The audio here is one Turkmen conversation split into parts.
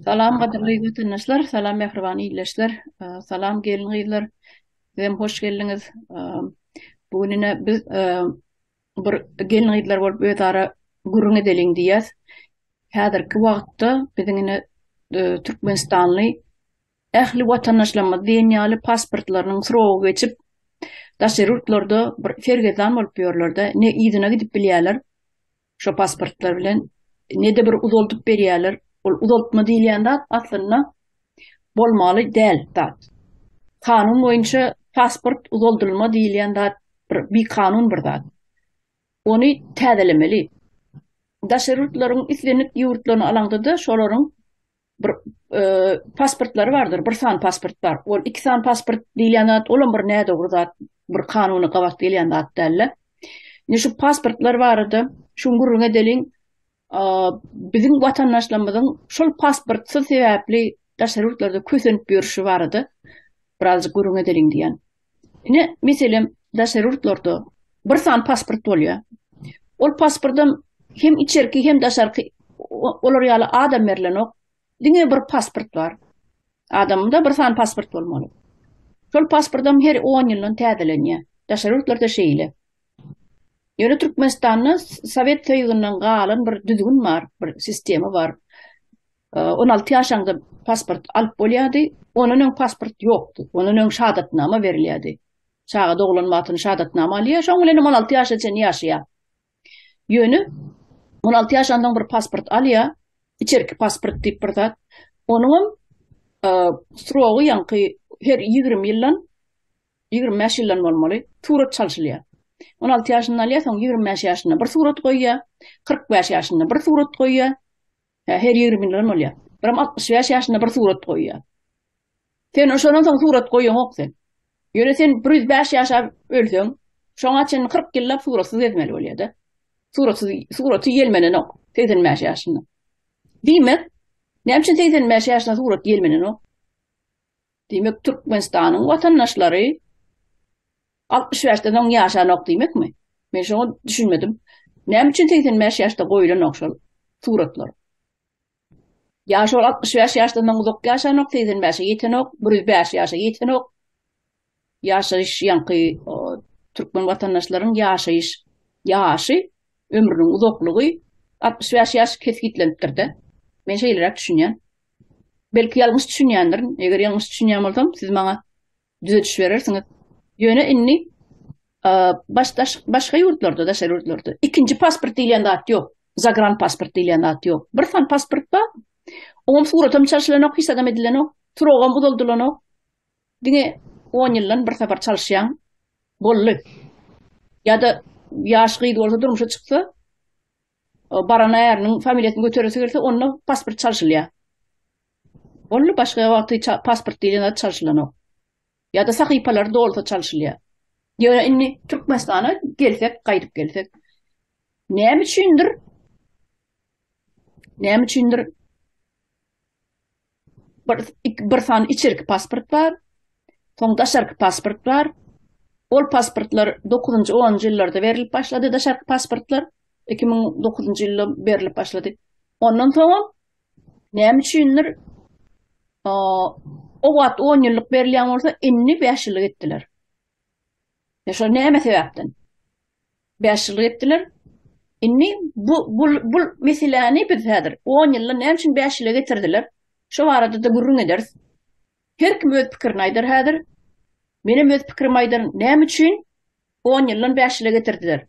Salam gadyrly watandaşlar, salam mähriban ildeşler, salam gelin-gyzlar. Sizem hoş geldiňiz. Bu gün ine biz bir gelin-gyzlar bolup özara gürrüň edeliň diýýäs. Häzirki wagtda biziň ine türkmenistanly ähli watandaşlarymyz diýen ýaly pasportlarynyň srogy geçip, daşary ýurtlarda bir sergezdan bolup ýörler-de, ne yzyna gidip bilýärler, şo pasportlar bilen ne-de bir uzaldyp berýärler. Ol uzaltma diýilýän zat aslynda bolmaly däl zat. Kanun boýunça pasport uzaldylma diýilýän zat bir bikanun bir zat. Ony täzelemeli. Daşary ýurtlaryň islendik ýurtlaryny alaňda-da şolaryň bir pasportlary bardyr, bir sany pasport bar. Ol iki sany pasport diýilýän zat, olam bir nädogry zat, bir kanuna gabat gelýän zat däl-de. Indi şu pasportlar barada şu gürrüň edeliň. Biziň watandaşlarymyzyň şol pasportsyz sebäpli daşary ýurtlarda kösenip ýörüşi barada birazjyk gürrüň edeliň diýýän. Ine, meselem, daşary ýurtlarda bir sany pasport bolýar. Ol pasportam hem içerki hem daşarky olar ýaly adam berlenok. Diňe bir pasport bar. Adamda bir sany pasport bolmaly. Şol pasportam her 10 ýyldan täzelenýär. Daşary ýurtlarda şeýle. Ýöne Türkmenistanda Sowet Soýuzyndan galan bir düzgün bar, bir sistema bar. 16 ýaşaňda pasport alyp bolýardy. Ondan öň pasport ýokdy. Ondan öň şahadatnama berilýärdi. Çaga doglan wagtyny şahadatnama alýar, şoň bilen 16 ýaşa çenli ýaşaýar. Ýöne 16 ýaşandan bir pasport alýar, içerki pasport diýip bir zat. Onuňam srogy ýaňky her 20 ýyldan 25 ýyldan bolmaly, surat çalşylýar. 16 ýaşynda alýar, soň 25 ýaşynda bir surat goýýar, 45 ýaşynda bir surat goýýar. Hä, her 20 ýyldan bolýar. Biram 65 ýaşynda bir surat goýýar. Sen şondan soň surat goýaňok sen. Ýöne sen 105 ýaşap ölseň, şoňa çenli 40 ýyllap suratsyz gezmeli bolýar-da. Suratsyz, suraty ýelmenenok 85 ýaşynda. Diýmek, näme üçin 85 ýaşynda surat ýelmenenok? Diýmek, Türkmenistanyň watandaşlary 65-den soň ýaşanok diýmekmi? Men şoňa düşünmedim. Näme üçin 85 ýaşda goýlanok şol suratlar? Ýa şol 65 ýaşdan soň uzak ýaşanok, 85-e ýetenok, 105 ýaşa ýetenok. Ýaşaýyş ýaňky türkmen watandaşlaryň ýaşaýyş ýaşy, ömrüniň uzaklygy 65 ýaş kesgitlenipdir-de. Men şeýleräk düşünýän. Belki ýalňyş düşünýändirin. Eger ýalňyş düşünýän bolsam, siz maňa düzediş berersiňiz. Ýöne indi baş daş başga ýurtlarda, daşary ýurtlarda ikinji pasport diýlen zat ýok. Zagran pasport diýlen zat ýok. Bir sany pasport bar. Oňam suratam çalşylanok, hiç zadam edilenok, srogam uzaldylanok. Diňe 10 ýyldan bir sapar çalyşýaň. Boldy. Ýa-da ýaş gyz bolsa durmuşa çyksa, baran äriniň familiýasyny göteresi gelse, onda pasport çalşylýar. Boldy, başga wagty pasport diýlen zat çalşylanok. Ýa-da sahypalary dolsa çalşylýar. Ýöne indi Türkmenistana gelsek, gaýdyp gelsek, näme üçindir? Näme üçindir? Bir, bir sany içerki pasport bar, soň daşarky pasport bar. Ol pasportlar 9-njy, 10-njy ýyllarda berilip başlady, daşarky pasportlar 2009-njy ýylda berilip başlady. Ondan soňam Näme üçindir? O wagt 10 ýyllyk berilýän bolsa, indi 5 ýyllyk etdiler. Ya şol näme sebäpden? 5 ýyllyk etdiler. Indi bu bu bu meseläni biz häzir 10 ýyldan näme üçin 5 ýyla getirdiler? Şo barada-da gürrüň ederis. Her kim öz pikirini aýdar häzir. Menem öz pikirimi aýdaryn. Näme üçin 10 ýyldan 5 ýyla getirdiler?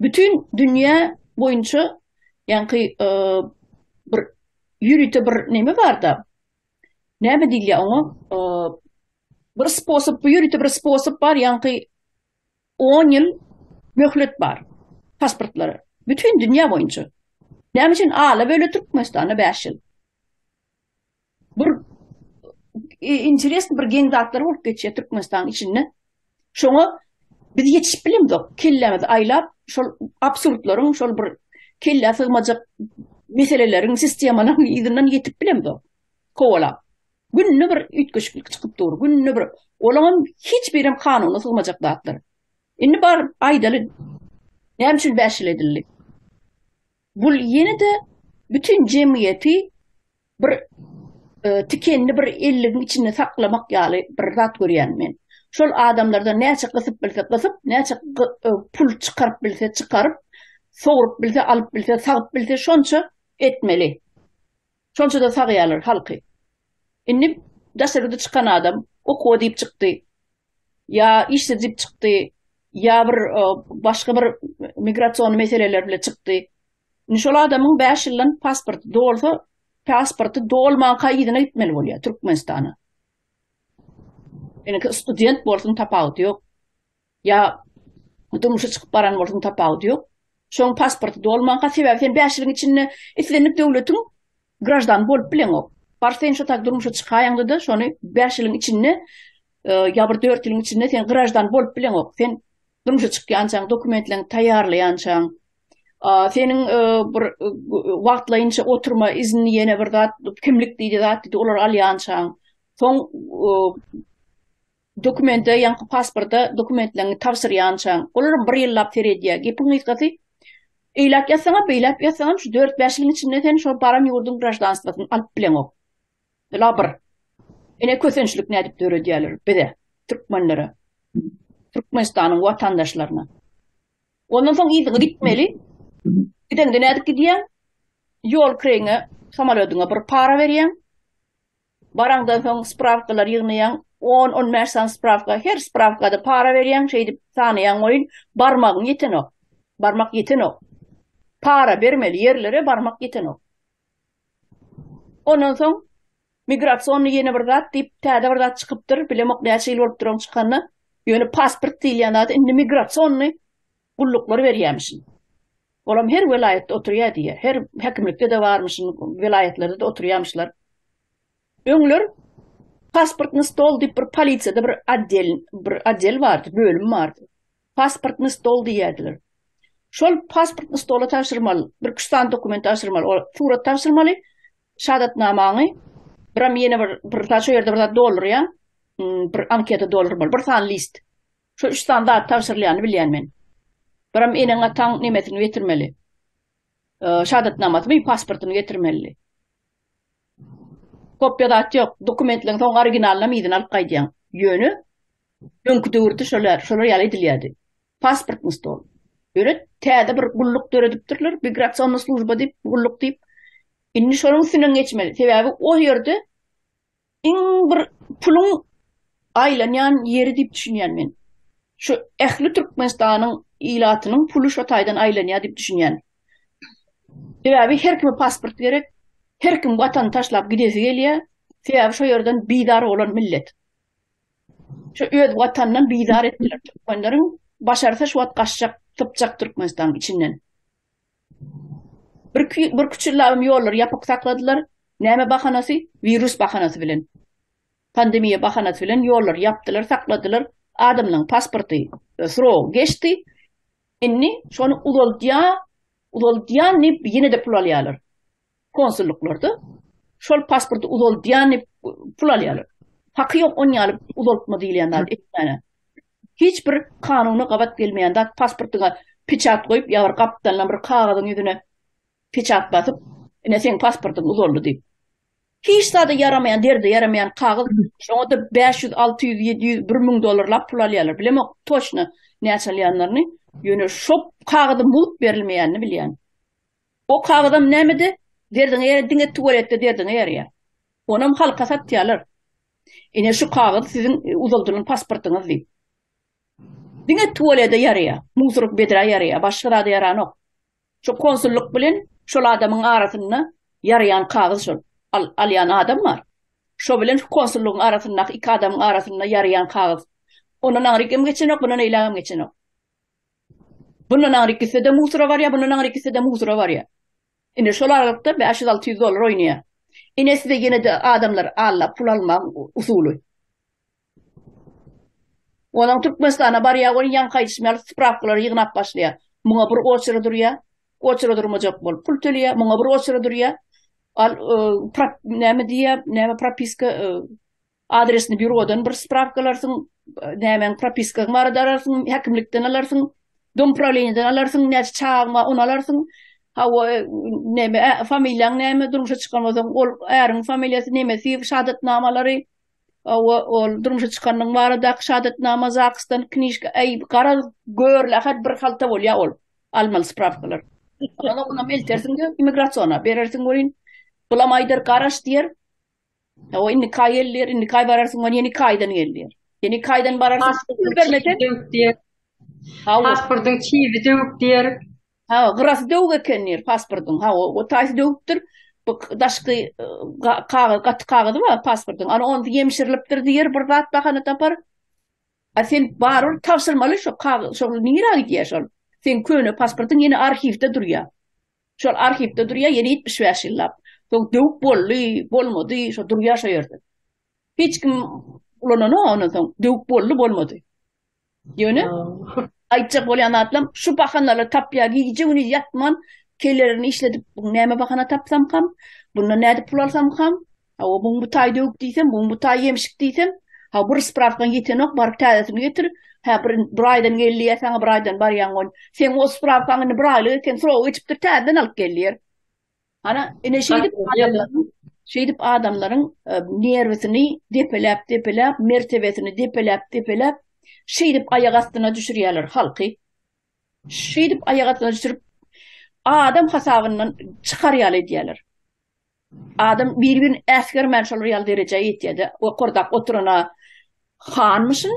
Bütin dünýä boýunça ýaňky bir ýörite bir neme barda. Näme diýilýär oňa? Bir sposob, bu ýörite bir sposob bar, ýaňky 10 ýyl möhlet bar pasportlara. Bütin dünýä boýunça. Näme üçin ala böle Türkmenistanda 5 ýyl? Bir interesny bir geň zatlar bolup geçýär Türkmenistanyň içinde. Şoňa biz ýetişip bilemzok. Kellämizi aýlap, şol absurdlaryň, şol bir kellä sygmajak meseleleriň, sistemalaryň yzyndan ýetip bilemzok. Kowalap. Günde bir üýtgeşiklik çykyp dur. Günde bir. Olaňam hiç birem kanuna sygmajak zatlar. Indi baryp aýdaly, näme üçin 5 ýyl edildi? Bul ýene-de bütin jemgyýeti. Bir tikenli bir elligiň içinde saklamak ýaly bir zat görýän men. Şol adamlardan näçe gysyp bilse gysyp, näçe pul çykaryp bilse çykaryp, sogrup bilse, alyp bilse, sagyp bilse şonça etmeli. Şonça-da sagýarlar halky. Indi daşary ýurda çykan adam okuwa diýip çykdy, ýa işsiz diýip çykdy, ýa bir başga bir migrasion meseleler bilen çykdy. Indi şol adamyň 5 ýyldan pasporty dolsa, pasporty dolmanka yzyna gitmeli bolýar Türkmenistana. Ýöne student bolsun tapawudy ýok. Ýa durmuşa çykyp baran bolsun tapawudy ýok. Şoň pasporty dolmanka sebäbi sen 5 ýylyň içinde islendik döwletiň graždany bolup bileňok. Bar sen şo tak durmuşa çykaýaňda-da şony 5 ýylyň içinde e, ýa bir 4 ýylyň içinde sen graždan bolup bileňok. Sen durmuşa çykýançaň, dokumentlerini taýýarlaýançaň, seniň e, bir e, wagtlaýynça oturma izni ýene bir zat, kimlik diýdi zat diýdi, olary alýançaň, soň Dokumente, ýaňky pasporta dokumentleňi tabşyrýançaň, olaram bir ýyllap seredýär. Gepiň gysgasy, eýläk ýazsaňam, beýläk ýazsaňam, şu dört-bäş ýylyň içinde sen şol baran ýurduň graždanstwasyny alyp bileňok. Bula bir. Ine kösençlik nädip döredýärler bize, türkmenlere. Türkmenistanyň watandaşlaryna. Ondan soň yzyňa gitmeli. Gideňde nädip gidýäň? Ýol kireýiňe, samolýodyňa bir para berýäň. Baraňdan soň sprawkalar ýygnaýaň, on, on bäş sany sprawka, her sprawkada para berýäň, şeýdip sanaýaň welin, barmagyň ýetenok. Barmak ýetenok. Para bermeli ýerlere barmak ýetenok. Ondan soň migrasionnyý ýene bir zat diýip, täze bir zat çykypdyr, bilemok näçe ýyl bolupdyr oň çykanyna. Ýöne pasport diýilýän zady indi migrasionnyý gulluklar berýärmişin. Olam her welaýatda oturýar diýýär. Her häkimlikde-de barmyşyn, welaýatlarda-da oturýarmyşlar. Öňler pasportny stol diýip bir polisiýada bir otdel, bir otdel bardy, bölüm bardy. Pasportny stol diýýärdiler. Şol pasportny stola tabşyrmaly, bir üç sany dokument tabşyrmaly, o surat tabşyrmaly, şahadatnamaňy, biram ýene bir bir zat şo ýerde bir zat doldurýaň, bir anketa doldurmaly, bir sany list. Şo üç sany zat tabşyrylýanyny bilýän men. Biram eneň-ataň nemesini getirmeli. Şahadatnamasymy, pasportyny getirmeli. Kopýa zat ýok. Dokumentleriň soň originalynam yzyna alyp gaýdýaň. Ýöne öňki döwürde şolar, şolar ýaly edilýärdi. Pasportny stol. Ýöne täze bir gulluk döredipdirler, migrasionnyý služba diýip, gulluk diýip. Indi şonuň üstünden geçmeli. Sebäbi o ýerde Iň bir puluň aýlanýan ýeri diýip düşünýän men. Şu ähli Türkmenistanyň ilatynyň puly şo taýdan aýlanýar diýip düşünýän. Sebäbi her kime pasport gerek, her kim watanyny taşlap gidesi gelýär. Sebäbi şo ýerden bizar bolan millet. Şu öz watanyndan bizar etdiler türkmenleriň. Başarsa şu wagt gaçjak, sypjak Türkmenistanyň içinden. Bir bir küç ýyllabam ýollary ýapyk sakladylar. Näme bahanasy? Wirus bahanasy bilen. Pandemiýa bahanasy bilen ýollary ýapdylar, sakladylar. Adamlaryň pasporty e, srogy geçdi. Indi şony uzaldýar, uzaldýan diýip ýene-de pul alýarlar. Konsulluklarda şol pasporty uzaldýan diýip pul alýarlar. Haky ýok on ýaly uzaltma diýilýän zat etmäne. Hiç bir kanuna gabat gelmeýän zat pasportyňa peçat goýup ýa bir gapdalyndan bir kagyzyň ýüzüne peçat basyp, ine seň pasportyň uzaldy diýip. Hiç zada ýaramaýan, derde ýaramaýan kagyz, şoňa-da 500, 600, 700, 1000 dollarlap pul alýarlar. Bilemok toçno näçe alýanlaryny, ýöne şo kagyzy mugt berilmeýänini bilýän. O kagyzam nämede? Derdiňe ýara diňe tuwaletde derdiňe ýaraýar. Onam halka satýarlar. Ine şu kagyz siziň e, uzaldylan pasportyňyz diýip. Diňe tuwalede ýaraýar. Musuruk bedrä ýaraýar. Başga zada ýaranok. Şu konsullyk bilen şol adamyň arasynda ýaraýan kagyz şol. Al, alýan adam bar. Şo bilen şu konsullygyň arasyndaky iki adamyň arasynda ýaraýan kagyz. Ondan aňryk hem geçenok, bundan eýläk hem geçenok. Bundan aňryk gitse-de musura barýar, bundan aňryk gitse-de musura barýar. Ine şol aralykda 500-600 dollar oýnaýar. Ine size ýene-de adamlar allap pul almagyň usuly. Onuň Türkmenistana barýar welin ýaňky aýdyşym ýaly sprawkalary ýygnap başlaýar. Muňa bir oçura durýar, oçura durmajak bolup pul töleýär, muňa bir oçura durýar. Al, e, prop, näme diýýär, näme propiska, e, Adresini býurodan bir sprawka alarsyň, nämäň propiskaň barada alarsyň, häkimlikden alarsyň, dom prawleniýeden alarsyň, näçe çagaň bar ony alarsyň. Hawa, neme, familiýaň näme, durmuşa çykan bolsaň, ol äriň familiýasy nemesi, şahadatnamalary, hawa, ol durmuşa çykanyň baradaky şahadatnama, ZAGS-dan knižka, äý, garaz, görlähät bir halta bolýar ol, almaly sprawkalar. Onam onam eltersiň-de immigrasiona berersiň welin, bulam aýdar, garaş diýer. Hawa, indiki aý gel diýer, indiki aý bararsyň welin, ýene iki aýdan gel diýer. Ýene iki aýdan bararsyň, pul bermeseň, diýer. Hawa. Pasportyň çibi döwük diýer. Hawa, gyrasy döwük eken diýer pasportyň. Hawa, o taýsy döwüpdir. Bu daşky kagyz, gaty kagyzy bar pasportyň. Ana onsy ýemşirilipdir diýer, bir zat bahana tapar. A sen barybir tabşyrmaly şo kagyz, şol nirä gidýär şol? Seň köne pasportyň ýene arhiwde durýar. Şol arhiwde durýar ýene 75 ýyllap. Soň döwük boldy, bolmady, şo durýar şo ýerde. Hiç kim ulananok ondan soň döwük boldy, bolmady. Ýöne aýtjak bolýan zatlam şu bahanalary tapýar, gije-gündiz ýatman kellelerini işledip, bu näme bahana tapsamkam, bundan nädip pul alsamkam, hawa buň bu taý döwük diýsem, buň bu taý ýemşik diýsem, ha bir sprawkaň ýetenok, baryp täzesini getir, hä bir, bir aýdan gel diýýär, saňa bir aýdan barýaň ol. Seň o sprawkaň indi bir aýlyk eken, srogy geçipdir, täzeden alyp gel diýer. Ana, ine şeýdip adamlaryň, şeýdip adamlaryň e, nerwisini depeläp, depeläp, mertebesini depeläp, depeläp, şeýdip aýak astyna düşürýärler halky. Şeýdip aýak astyna düşürip, adam hasabyndan çykar ýaly edýärler. Adam bir-birini äsgermän şolar ýaly derejä ýetýär-de, okurdak oturana hanmyşyn,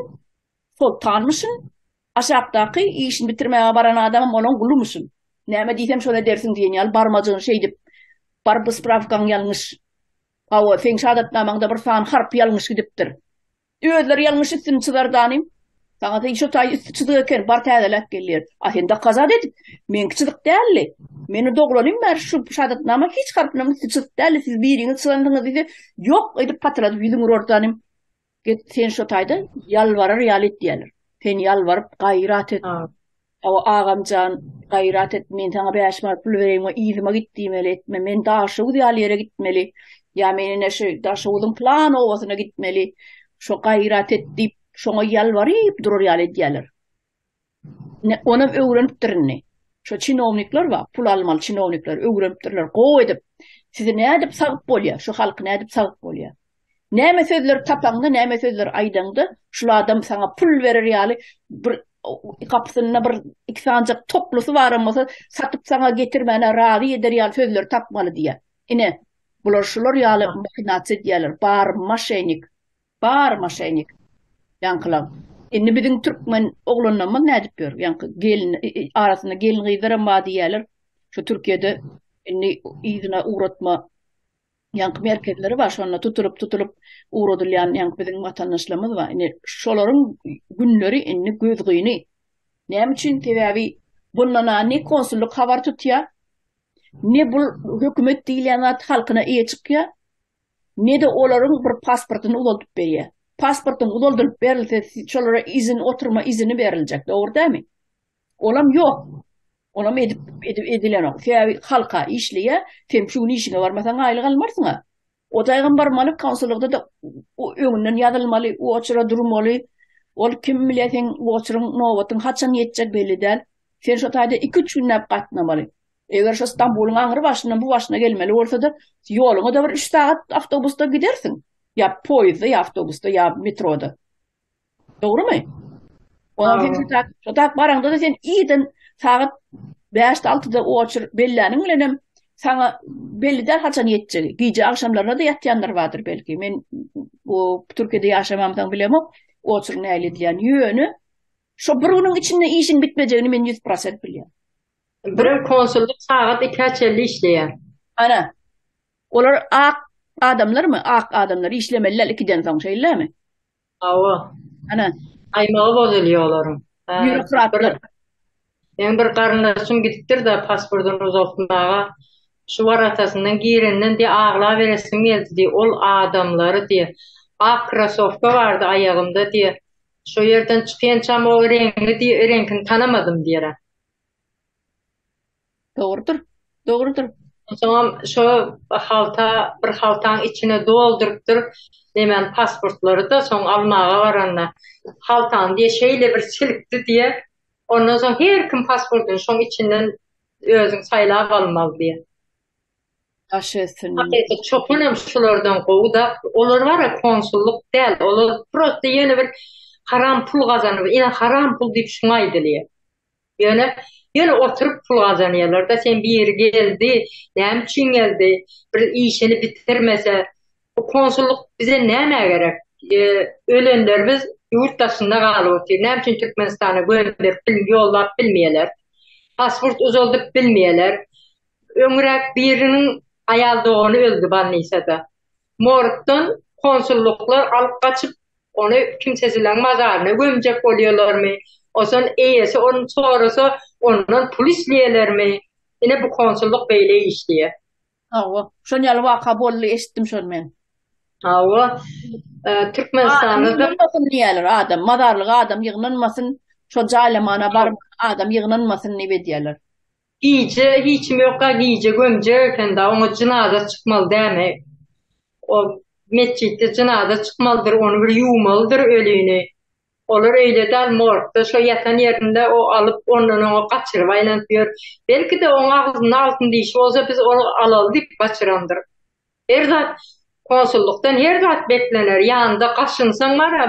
soltanmyşyn, aşakdaky işini bitirmäge baran adamam onuň gulumyşyn. Näme diýsem şony edersiň diýen ýaly barmajygyny şeýdip, bar bu sprawkaň ýalňyş. Hawa, seň şahadatnamaňda bir sany harp ýalňyş gidipdir. Özleri ýalňyş üstüni çyzar danym. Saňa seň şo taý üsti çyzyk eken, bar täzeläp gel diýer. A sen dokazat edip, meňki çyzyk däldi. Meni doglanym bäri şu şahadatnama hiç harpynyň üsti çyzyk däldi, siz biriňiz çyzansyňyz diýse, ýok edip patyladyp ýüzüňi urar danym. Git sen şo taýda ýalbarar ýaly et diýerler. Sen ýalbaryp gaýrat et. Hawa agamjan gaýrat et men saňa 5 manat pul bereýin we yzyma git diýmeli etme. Men Daşoguz ýaly ýere gitmeli. Ýa men ine şu Daşoguzyň plan obasyna gitmeli. Şo gaýrat et diýip şoňa ýalbaryp durar ýaly edýärler. Ine, onam öwrenipdir indi. Şo çinownikler bar, pul almaly çinownikler öwrenipdirler gowy edip. Sizi nädip sagyp bolýar, şu halky nädip sagyp bolýar. Näme sözleri tapaňda, näme sözleri aýdaňda, şul adam saňa pul berer ýaly bir gapysynda bir iki sanjak toklusy baram bolsa, satyp saňa getirmäne razy eder ýaly sözleri tapmaly diýýär. Ine, bular şular ýaly mahinasiýa edýärler. Bar moşennik. Bar moşennik. Ýaňkylaň. Indi biziň türkmen oglanlarymyz nädip ýör? Ýaňky gelin arasynda gelin gyzlaram bar diýýärler. Şu Türkiýede indi yzyna ugratma ýaňky merkezleri bar. Şonda tutulyp tutulyp ugradylýan ýaňky biziň watandaşlarymyz bar. Indi şolaryň günleri indi gözgyny. Näme üçin? Sebäbi bundan ne konsullyk habar tutýar, ne bu hökümet diýilýän zat halkyna eýe çykýar. ne-de olaryň bir pasportyny uzaldyp berýär. Pasportyň uzaldylyp berilse, şolara izin, oturma izini beriljek, dogry dälmi? Olam ýok. Olam edip, edip edilenok. Sebäbi halka işleýär, sen şu gün işiňe barmasaň aýlyk almarsyň-a. O taýgam barmaly, konsullykda-da öňünden ýazylmaly, oçura durmaly. Ol kim bilýär seň oçuryň, nobatyň haçan ýetjek belli däl. Sen şo taýda iki-üç günläp gatnamaly. Eger şu Stambulyň aňry başyndan bu başyna gelmeli bolsa-da, ýoluňa-da bir üç sagat awtobusda gidersiň. Ýa poýezdde, ýa awtobusda, ýa metroda. Dogrumy? Ondan sen şu tak, şu tak baraňda-da sen irden sagat bäşde, altyda oçur belläniň bilenem saňa belli däl haçan ýetjegi. Gije agşamlaryna-da ýatýanlar bardyr belki. Men bu Türkiýede ýaşamamsoň bilemok, oçuryň nähili edilýänini. Ýöne şo bir günüň içinde işiň bitmejegini men 100% bilýän. Birem konsullyk sagat ikä çenli işleýär. Ana. Olar ak adamlarmy? Ak adamlar işlemeli däl ikiden soň, şeýlemi? Hawa. Ana. Aýmagy bozulýar olaryň. Býurokratlar. Meň bir garyndaşym gidipdir-de pasportyny uzaltmaga. Şu waratasyndan girenden diýe aglaberesim geldi diýe. Ol adamlary diýe. Ak krasowka bardy aýagymda diýe. Şo ýerden çykýançam o reňňi diýe, reňkini tanamadym diýer. Dogrudyr. Dogrudyr. Soňam şo halta bir haltaň içine doldurypdyr nemäni pasportlary-da soň almaga baranda haltany diýe şeýle bir silkdi diýe. Ondan soň her kim pasportyny şoň içinden. Özüň saýlap almaly diýýär. Baş etsin. Hakyky çopanam şulardan gowy-da. Olar bar-a konsullyk däl, olar prosta ýöne bir haram pul gazanyp, ine haram pul diýip şuňa aýdylýar. Ýöne, ýöne oturyp pul gazanýarlar-da, sen biri geldi, näme üçin geldi, bir işini bitirmese, bu konsullyk bize nämä gerek? Ölenlerimiz ýurt daşynda galyp otyr, näme üçin Türkmenistana gönderip bil, ýollap bilmeýärler? Pasport uzaldyp bilmeýärler. Öňräk biriniň aýal dogany öldi bolnisada. Morgdan konsullyklar alyp gaçyp, ony kimsesileň mazaryna gömjek bolýalarmy? Onsoň eýesi ony sorasa, ondan pul isleýälermi? Ine bu konsullyk beýle işleýär. Hawa, şon ýaly waka boldy, eşitdim şony men. Hawa, Türkmenistanda-da. Ýygnanmasyn diýýärler adam, mazarlyga adam ýygnanmasyn, şo jaýlamana barman adam ýygnanmasyn diýip edýärler. Gije hiç kim ýokka gije gömjek eken-da, oňa jynaza çykmaly dämi? O metjitde jynaza çykmalydyr, ony bir ýuwmalydyr ölini. Olar öýle däl, morgda şo ýatan ýerinde o alyp ondan oňa gaçyryp aýlanyp ýör. Belki-de oň agzynda altyn dişi bolsa biz ony alaly diýip gaçyrandyr. Her zat konsullykdan her zat beklener. Ýanynda gaşynsaň bar-a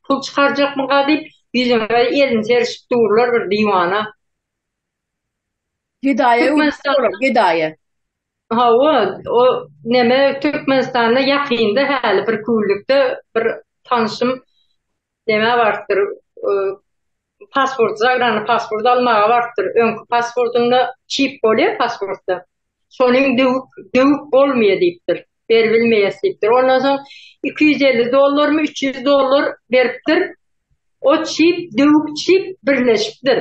pul çykarjakmyka diýip ýüzüňe elini serişip durlar bir diwana. Gedaýa öwrüldi olar, gedaýa. Hawa, o neme Türkmenistanda ýakynda häli bir küllükde bir tanşym neme barypdyr, pasport, zagrany pasport almaga barypdyr. Öňki pasportynda çip bolýar pasportda. Şonuň döwük, döwük bolmaýar diýipdir. Beribilmeýäs diýipdir. Ondan soň 250 dollarmy, 300 dollar beripdir. O çip, döwük çip birleşipdir.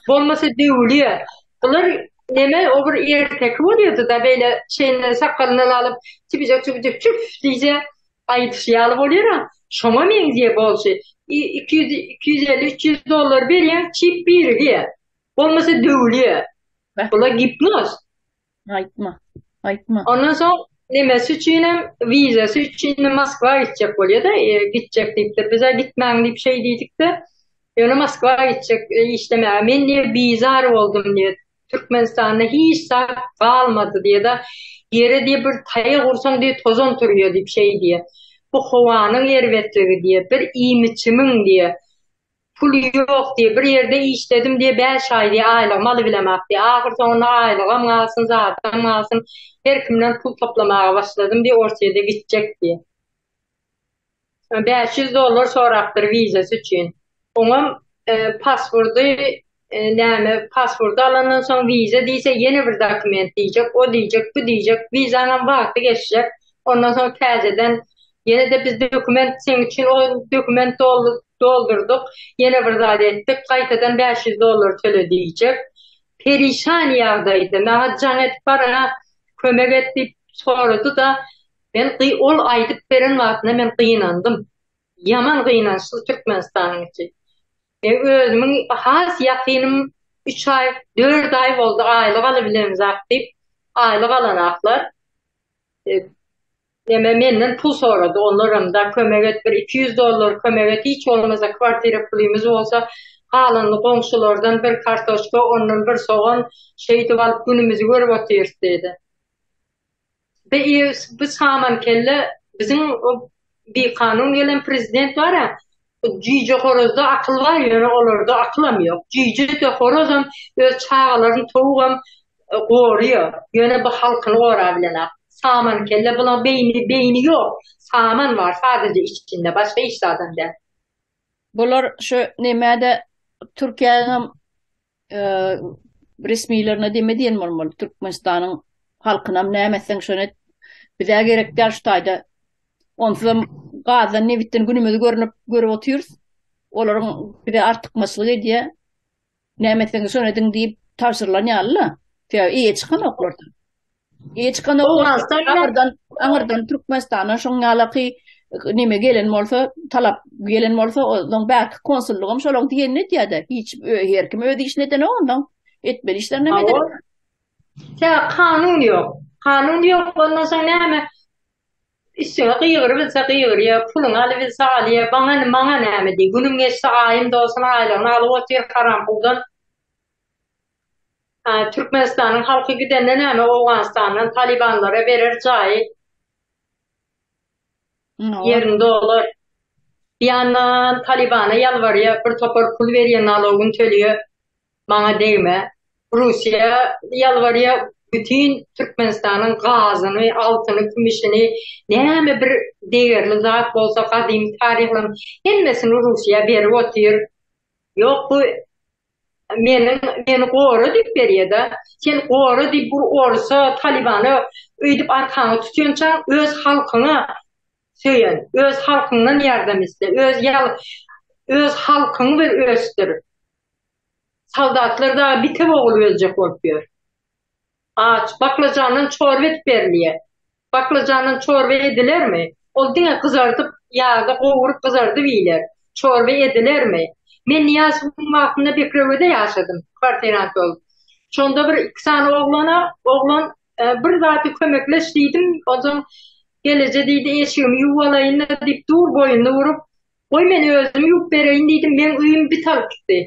Bolmasa döwülýär. Bular neme o bir erteki bolýardy-da beýle şeýle sakalyndan alyp çübüjek çübüjek çüf diýse aýdyşy ýaly bolýar-a. Şoňa meňzeýär bolşy. 200 250 300 dollar berýäň çip birigýär. Bolmasa döwülýär. Bular gipnoz. Aýtma. Aýtma. Ondan soň nemesi üçinem, wizasy üçinem Moskwa gitjek bolýa-da, e, gitjek diýipdir. Biz-ä gitmäň diýip şeý diýdik-de, ýöne Moskwa gitjek e, işlemäge. Men diýe bizar boldum diýe. Türkmenistanda hiç zat galmady diýe-de, ýere diýe bir taýak ursaň diýe tozan turýa diýip şeý diýe. Bu howanyň erbetligi diýe, bir iým-içimiň diýe. Pul ýok diýip, bir ýerde işledim diýip, bäş aý diýip, aýlygymy alybilemok diýip, ahyrsoňunda aýlygam galsyn, zadam galsyn, her kimden pul toplamaga başladym diýip, Orsýede gitjek diýip. 500 dollar sorapdyr wizasy üçin. Oňam pasporty näme, pasporty alandan soň wiza diýse, ýene bir dokument diýjek, o diýjek, bu diýjek, wizaňam wagty geçjek. Ondan soň täzeden ýene-de biz dokument seň üçin o dokument doldurdyk, ýene bir zat etdik, gaýtadan 500 dollar töle diýjek. Perişan ýagdaýda maňa jaň edip barana kömek et diýip sorady-da, men ol aýdyp beren wagtynda men gynandym. Ýaman gynançly Türkmenistanyň içi. Men özümiň has ýakynym üç aý, dört aý boldy aýlyk alybilemzak diýip, aýlyk alanaklar. Neme menden pul sorady olaram-da kömek et bir 200 dollar kömek et hiç bolmasa kwartira pulymyz bolsa galanyny goňşulardan bir kartoşka ondan bir sogan şeýdip alyp günümizi görüp otyrys diýdi. Bu saman kelle biziň o bikanun gelen prezident bar-a jüýje horazda akyl bar ýöne olarda akylam ýok. Jüýje-de horazam öz çagalaryny towugam goruýar. Ýöne bu halkyny gorabilenak. Saman kelle bulaň beýni beýni ýok. Saman bar sadaje içinde başga hiç zadam däl. Bular şu nemede Türkiýäniň resmilerine deme diýen bolmaly. Türkmenistanyň halkynam näme etseň şony et. Bize gerek däl şu taýda. Onsuzam gazdan, nebitden günümizi görnüp görüp otyrys. Olaryň bize artykmaçlyk edýär. Näme etseňiz şony ediň diýip tabşyrylan ýaly-la. Sebäbi eýe çykanoklar. Eýe çykanoklar. Aňyrdan, aňyrdan Türkmenistandan şoň ýalaky neme gelen bolsa, talap gelen bolsa, onuň bärki konsullygam şolaň diýenini edýär-de. Hiç her kim öz işini edenok ondan. Etmeli işlerini hem edenok. Sebäbi kanun ýok. Kanun ýok, ondan soň näme? Üstüňe gygyrybilse gygyrýar, puluňy alybilse alýar, maňa maňa näme diý, günüm geçse aýym dolsun aýlygyny alyp otyr haram puldan. Türkmenistanyň halky gidende näme Owganystandan talybanlara berer jaýy. Ýerini dolar. Bir ýandan talybana ýalbarýar, bir topar pul berýär, nalogyny töleýär. Maňa degme. Russiýa ýalbarýar, bütin Türkmenistanyň gazyny, altyny, kümüşini, näme bir degerli zat bolsa gadymy taryhlaryň hemmesini Russiýa berip otyr. Ýok bu Meniň meni gora diýip berýär-de. Sen gora diýip bir orsa, talybana öýdüp arkaňy tutýançaň öz halkyňa söýen, öz halkyňdan ýardam iste, öz ýal öz halkyňy bir ösdür. Soldatlar dagy bite bogulyp öljek bolup ýör. Aç, baklajandan çorba edip berilýär. Baklajandan çorba edilermi? Ol diňe gyzardyp, ýagda gowuryp gyzardyp iýler. Çorba edilermi? Men Nyýazowyň wagtynda Bekrewede ýaşadym, kwartirant bolup. Şonda bir iki sany oglana, oglan bir zady kömekleş diýdim, onsoň geleje diýdi, eşigimi ýuwup alaýyn-da diýip dur boýnuny urup, Goý men özüm ýuwup bereýin diýdim, meň öýüm bit alyp gitdi.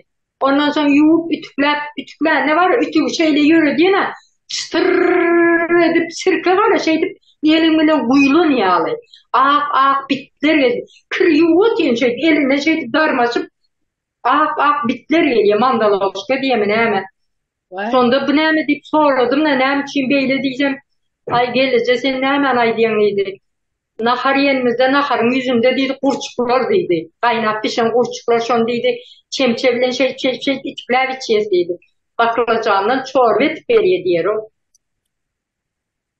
Ondan soň ýuwup, ütükläp, ütüklände bar, ütügi şeýle ýöredýän-ä, çytyrr edip sirke bar-a şeýdip eliň bilen guýlan ýaly. Ak-ak bitler geldi. Kir ýuwup otyryn şeýdip, elinden şeýdip darmaşyp ak-ak bitler gelýär, mandaloşka diýemi näme. Şonda bu näme diýip soradym-da, näme üçin beýle diýsem, Aý gelneje sen nämäni aýdýaň diýdi. Nahar iýenimizde naharyň ýüzünde diýdi gurçuklar diýdi. Gaýnap bişen gurçuklar şony diýdi çemçe bilen şeýdip şeýdip şeýdip itipläp içýäs diýdi. Baklajandan çorba edip berýä diýer-ow.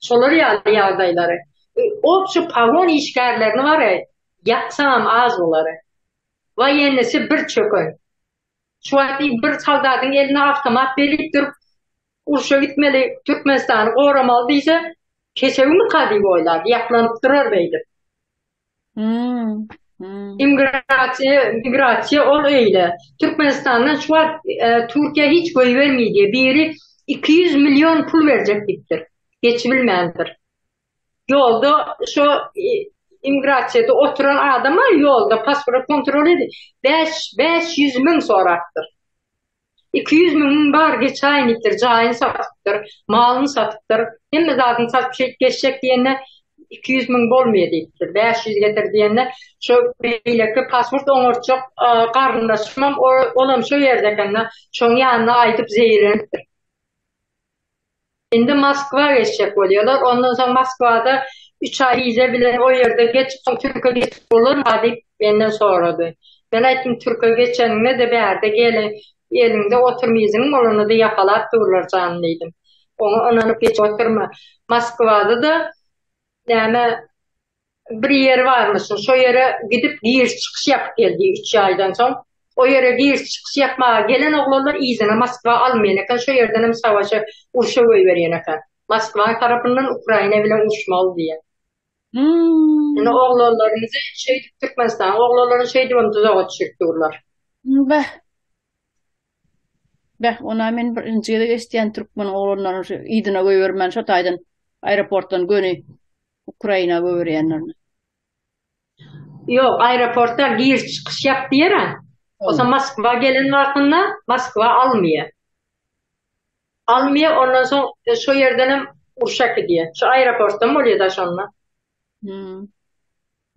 Şolar ýaly ýagdaýlary. Obşi pagon işgärlerini bar-aý, ýaksaňam az bolary. Waýennisi bir çöken. Şu wagt bir soldatyň eline awtomat berip durup, urşa gitmeli, Türkmenistany goramaly diýse, kesewimika diýip oýlar, ýaplanyp durar beýdip. Immigrasiýa, migrasiýa ol eýle. Türkmenistandan şu wagt Türkiýä hiç goýbermeý diýýär. Biri 200 million pul berjek diýipdir. Geçibilmändir. Ýolda şo immigrasiýada oturan adama ýolda pasport kontrol edip 5 500 müň sorapdyr. 200 müňüň bar geçäýin diýipdir, jaýyny satypdyr, malyny satypdyr, hemme zadyny satyp şeýdip geçjek diýende 200 müň bolmaýar diýipdir, 500 getir diýende şo beýleki pasport oňartjak garyndaşymam olam şo ýerde ekende şoň ýanyna aýdyp zeýrenipdir. Indi Moskwa geçjek bolýarlar. Ondan soň Moskwada üç aý wiza bilen o ýerde geçip, soň Türke geçip bolarmy diýip menden sorady. Men aýtdym, Türke geçeniňde-de bärde gel, eliňde oturum iziniň bolanda-da ýakalap durlar janyny diýdim. Oňa ynanyp geçip oturma. Moskwada-da näme Bir ýeri barmyşyn, şo ýere gidip giriş-çykyş ýapyp geldi üç aýdan soň. O ýere giriş-çykyş ýapmaga gelen oglanlar yzyna Moskwa almaýan eken, şo ýerdenem savaşa, urşa goýberýän eken. Moskwaň tarapyndan Ukraina bilen uruşmaly diýen. Indi oglanlarymyzy şeýdip Türkmenistanyň oglanlaryny şeýdibem duzaga düşürip durlar. Beh. Beh, ona men birinji gezek eşidýän türkmen oglanlaryny şu yzyna goýbermän şo taýdan aeroportdan göni Ukraina goýberýänlerini. Ýok, aeroportda giriş çykyş ýap diýer-ä. Bolsa Moskwa gelen wagtynda Moskwa almaýar. Almaýar, ondan soň şo ýerdenem urşa äkidýär. Şu aeroportdan bolýar-da şonda. Hmm.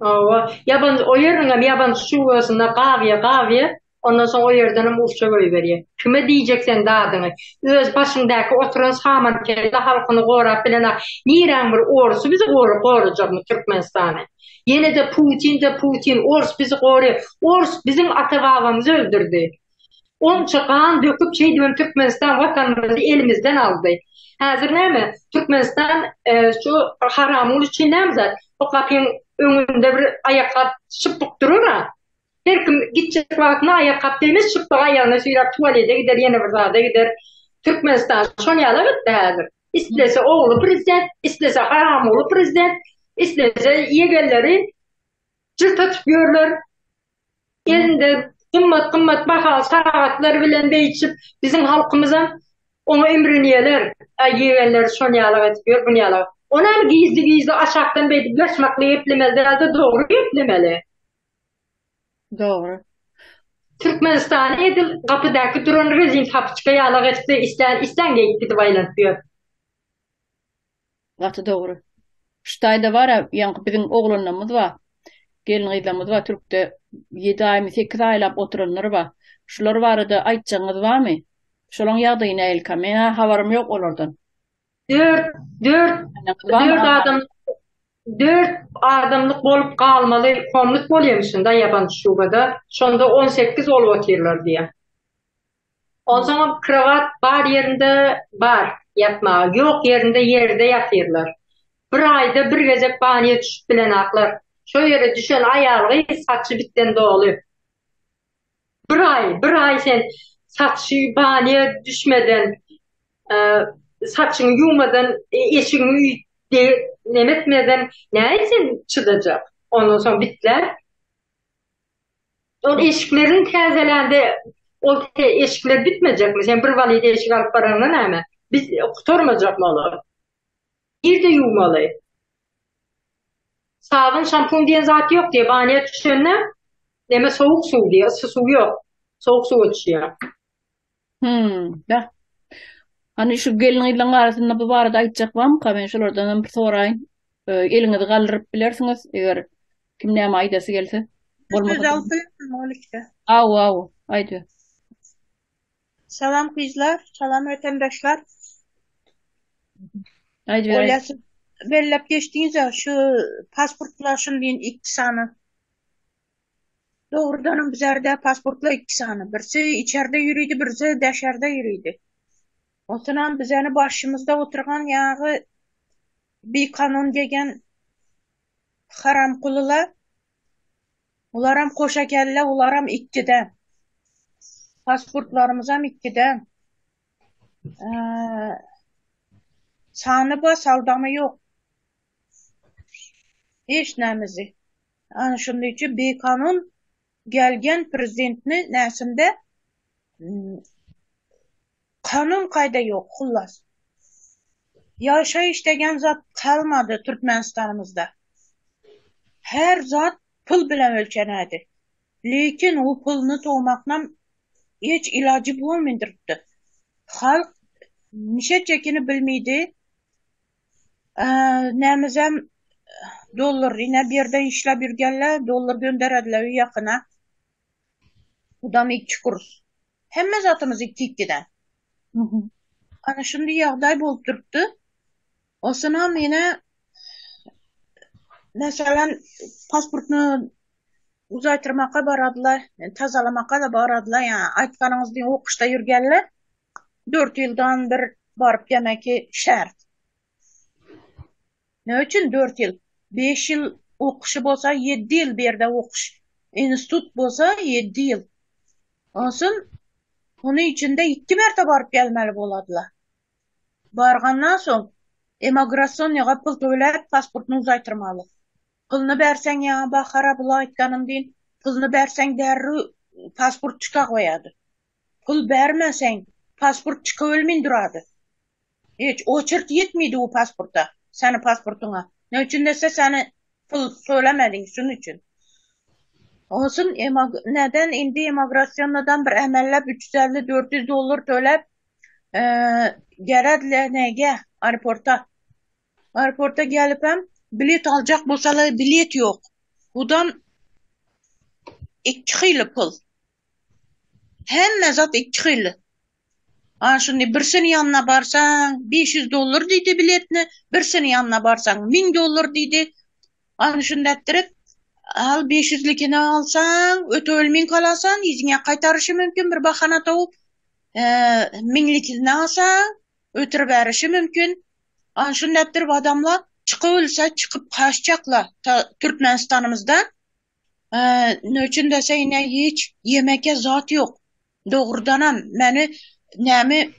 Hawa, ýabanjy o ýeriniňem ýabanjy şubasynda gabýa, gabýa, ondan soň o ýerdenem urşa goýberýä. Kime diýjek sen dadyňy? Öz başyňdaky oturan samankelle halkyny gorap bilenak. Niräň bir orusy bizi gorajakmy Türkmenistany? Ýene-de Putin-de Putin, ors bizi goraýar. Ors biziň ata-babamyzy öldürdi. Onça gan döküp şeýdibem Türkmenistan watanymyzy elimizden aldy. Häzir näme Türkmenistan şu haramgul üçin näme zat? O gapyň öňünde bir aýakgap şypbyk durar-a. Her kim gitjek wagtynda aýakgap diýmez şypbygy aýagyna süýräp tualete gider ýene bir zada gider. Türkmenistan şon ýalak etdi häzir. Islese ogly prezident, islese haramguly prezident, islese ýegenleri jyrt atyp ýörler. Elinde gymmat-gymmat bahaly sagatlar bilen beýtişip, biziň halkymyzam oňa imrinýärler. Äý, ýegenleri şony ýalak edip ýör, buny ýalak. Onam gizli-gizli aşakdan beýdip ýaşmakly geplemeli däl-de, dogry geplemeli. Dogry. Türkmenistany edil gapydaky duran rezin tapiçka ýalak etdi, islän islän geýip gidip aýlanyp ýör. Gaty dogry. Şu taýda bar-a, ýaňky biziň oglanlarymyz bar, gelin-gyzlarymyz bar türkde ýedi aýmy, sekiz aýlap oturanlar bar. Şular barada aýtjagyňyz barmy? Şolaň ýagdaýy nähilika? Meň-ä habarym ýok olardan. Dört, dört, dört adam, dört adamlyk bolup galmaly komnat bolýamyşyn-da ýabanjy şubada. Şonda 18 bolup otyrlar diýýär. Onsoňam krowat bar ýerinde bar ýatmaga, ýok ýerinde ýerde ýatyrlar. Bir aýda bir gezek banýa düşüp bilenaklar. Şo ýere düşen aýal-gyz saçy bitden doly. Bir aý, bir aý sen saçy banýa düşmeden, saçyňy ýuwmadan, eşigiňi neme etmeden nädip sen çydajak? Ondan soň bitler. Ol eşiklerini täzelände ol eşikler bitmejekmi? Sen bir waliz eşik alyp baraňda näme? Biz gutarmajakmy olar? Nirde ýuwmaly? Sabyn, şampun diýen zat ýok diýe, banýa düşende neme sowuk suw diýe, yssy suw ýok. Sowuk suwa düşýär. Hmm, da. Hany şu gelin-gyzlaryň arasynda bu barada aýtjak barmyka? Men şolardan hem bir soraýyn. Eliňizi galdyryp bilersiňiz, eger kim näme aýdasy gelse. Bolmasa. Aw, aw, aýdy. Salam gyzlar, salam watandaşlar. Aýdyber. Olýa siz belläp geçdiňiz-ä şu pasportlar şuny diýen ikki sany. Dogrudanam bizerde pasportlar ikki sany. Birsi içerde ýöridi, birsi daşarda ýöridi. Onsoňam bizeni başymyzda oturgan ýagy bikanun degen haramkulylar Olaram koşa kelle, olaram ikkide. Pasportlarymyzam ikkide. Sany bar, saldamy ýok. Hiç nämizi. Ana şunuň üçin bikanun gelgen prezidentni näsinde kanun kaýda ýok, hullas. Ýaşaýyş degen zat galmady Türkmenistanymyzda. Her zat pul bilen ölçenädi. Lekin o pulny towmaknam hiç ilajy bolmandyrdy. Halk nişetjekini bilmidi. Nämizem dollar ine bir ýerde işläp ýürgenler dollar gönderediler öý ýakyna. Udam ikki kurs. Hemme zatymyz ikki-ikkiden. Ana şundy ýagdaý bolup durupdy. Osunam ýene meselem pasportny uzaýtyrmaka baradylar, tazalamaka-da baradylar, ýa aýtganyňyz diýen okuşda ýürgenler dört ýyldan bir baryp gelmeki şert. Näme üçin dört ýyl? Beş ýyl okuşy bolsa ýedi ýyl bu ýerde okuş. Institut bolsa ýedi ýyl. Onsoň onuň içinde ikki märte baryp gelmeli boladylar. Bargandan soň emigrasiýonyga pul töläp pasportyny uzaýtyrmaly. Puluny berseň ýa Bahara bula aýtganym diýin, puluny berseň derrew pasport çyka goýady. Pul bermeseň pasport çykabilmin durady. Hiç oçert ýetmedi u pasporta, seni pasportyňa. Ne üçin dese seni pul tölemediň şunuň üçin. Olsun neden indi emigrasiýondan bir emellep 350-400 dollar töläp Gerediler nege aeroporta. Aeroporta gelipem bilet aljak bolsalar bilet ýok. Budam ikki hili pul. Hemme zat ikki hili. Ana şuny birsini ýanyna barsaň 500 dollar diýdi biletini, birsini ýanyna barsaň 1000 dollar diýdi. Ana şunda etdirip al 500-likini alsaň öte ölmin galasan, yzyňa gaýtaryşy mümkin bir bahana tawup. Müňlikini alsaň ötüriberişi mümkin. Ana şunda etdirip adamlar çykybilse çykyp gaçjaklar Türkmenistanymyzdan. Ne üçin dese ine hiç ýemeke zat ýok. Dogrudanam meni näme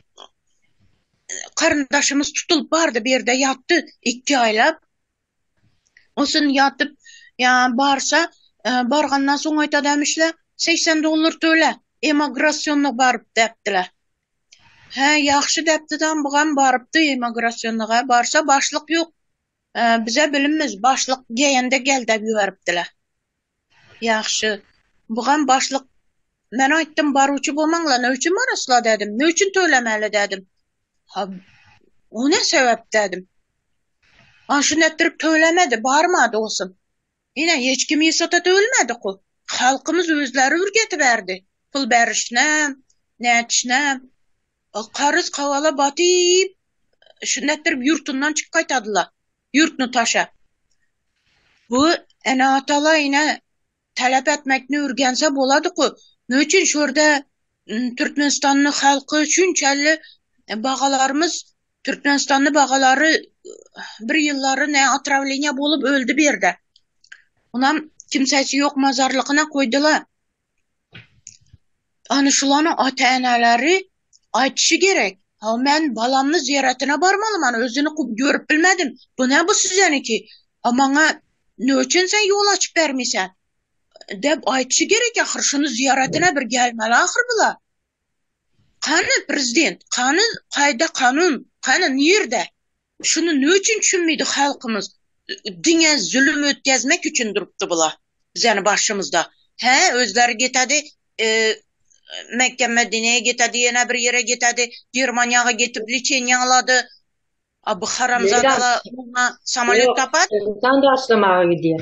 garyndaşymyz tutulyp bardy bir ýerde ýatdy ikki aýlap. Onsoň ýatyp ýa barsa bargandan soň aýtadamişler 80 dollar töle emigrasiýonyna baryp däpdiler. Hä ýagşy däpdidam bugam barypdy emigrasiýonyna barsa başlyk ýok. Bize bilinmez başlyk geýende gel däp ýüberipdiler. Ýagşy. Bugam başlyk. Men aýtdym, baruçy bolmaňlar, ne üçin barasla dedim, ne üçin tölemeli dedim. Ha, o ne sebäp dedim. An şunu etdirip tölemedi, barmady olsun. Ine, hiç kim ýesata tölemedi ku. Halkymyz özleri ürgetiberdi. Pul berişine, nätişine. Karyz kavala batyp, şunu etdirip ýurtundan çykyp gaýtadylar. Ýurtny taşa. Bu ene-atalar ine talap etmekni ürgense bolady-ku. Ne üçin şu ýerde Türkmenistanly halky şunçally bagalarymyz Türkmenistanly bagalary bir ýyllary ne otrawleniýa bolup öldi bir ýerde. Onam kimsesi ýok mazarlygyna koýdular. Ana şulanyň ata-eneleri aýtyşy gerek. Ha men balamny zyýaratına barmaly, man özüni görüp bilmedim. Bu ne bu sizeniki? Ha maňa ne üçin sen ýol açyp bermeysen? Dep aýtyşy gerek ahyr şuny zyýaratına bir gelmeli ahyr bular. Kany prezident, kany kaýda kanun, kany nirde? Şuny ne üçin düşünmeydi halkymyz? Diňe zulüm ötkezmek üçin durupdy bular. Bizeni başymyzda. He, özleri getedi, e, Mekke Medine'ye getedi, ýene bir ýere getedi, Germaniýaga getip liçeniýa alady. A bu haramzadalar oňa samolyot tapar. Sen daşlamaga gidýär.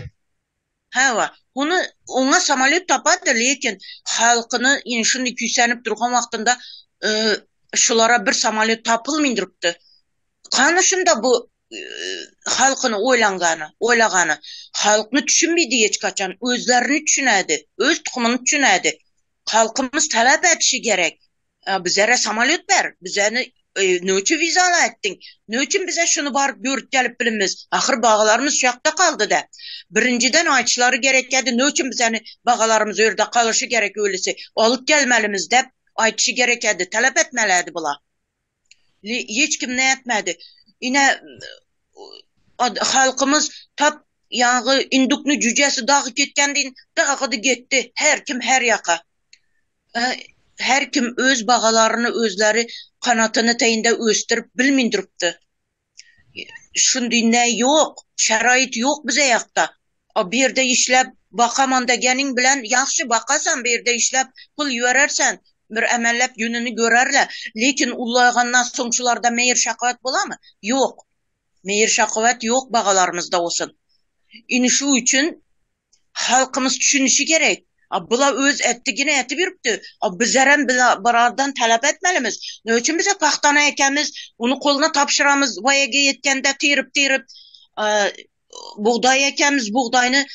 Hawa, ony oňa samolyot tapady, lekin halkyny indi şuny küýsenip durgan wagtynda e, şulara bir samolyot tapylmyn durupdy. Kany şunda bu e, halkyny oýlangany, oýlagany. Halkny düşünmedi hiç kaçan, özlerini düşünädi, öz tukumyny düşünädi. Halkymyz talap etişi gerek. Bizlere samolyot ber, bizeni ne üçin wizala etdiň? Ne üçin bize şuny baryp görüp gelip bilimiz? Ahyr bagalarymyz şu ýakda galdy da. Birinjiden aýtşlary gerek edi, ne üçin bizeni bagalarymyz o ýerde galyşy gerek öylesi, alyp gelmelimiz dep aýtşy gerek edi, talap etmeli edi bular. Hiç kim ne etmedi. Ine halkymyz tap ýaňy indukny jüjesi dagy ketken deýin dagydy getdi. Her kim her ýaka. Her kim öz bagalaryny özleri kanatyny teýinde ösdürip bilmin durupdy. Şundy ne ýok, şarait ýok bize ýakda. A bu ýerde işläp bakaman degeniň bilen ýagşy bakasan bu ýerde işläp pul ýüberersen bir emellep gününi görerler. Lekin ullaýgandan soň şularda meýir şakawat bolamy? Ýok. Meýir şakawat ýok bagalarymyzda bolsun. Indi şu üçin Halkymyz düşünişi gerek. A bula öz etdigini etip ýürüpdi. A bizlerem birazdan talap etmelimiz. Ne üçin bize pahtany ekemiz, ony koluna tabşyramyz, waýaga ýetkende tirip-tirip, bugdaý ekemiz, bugdaýny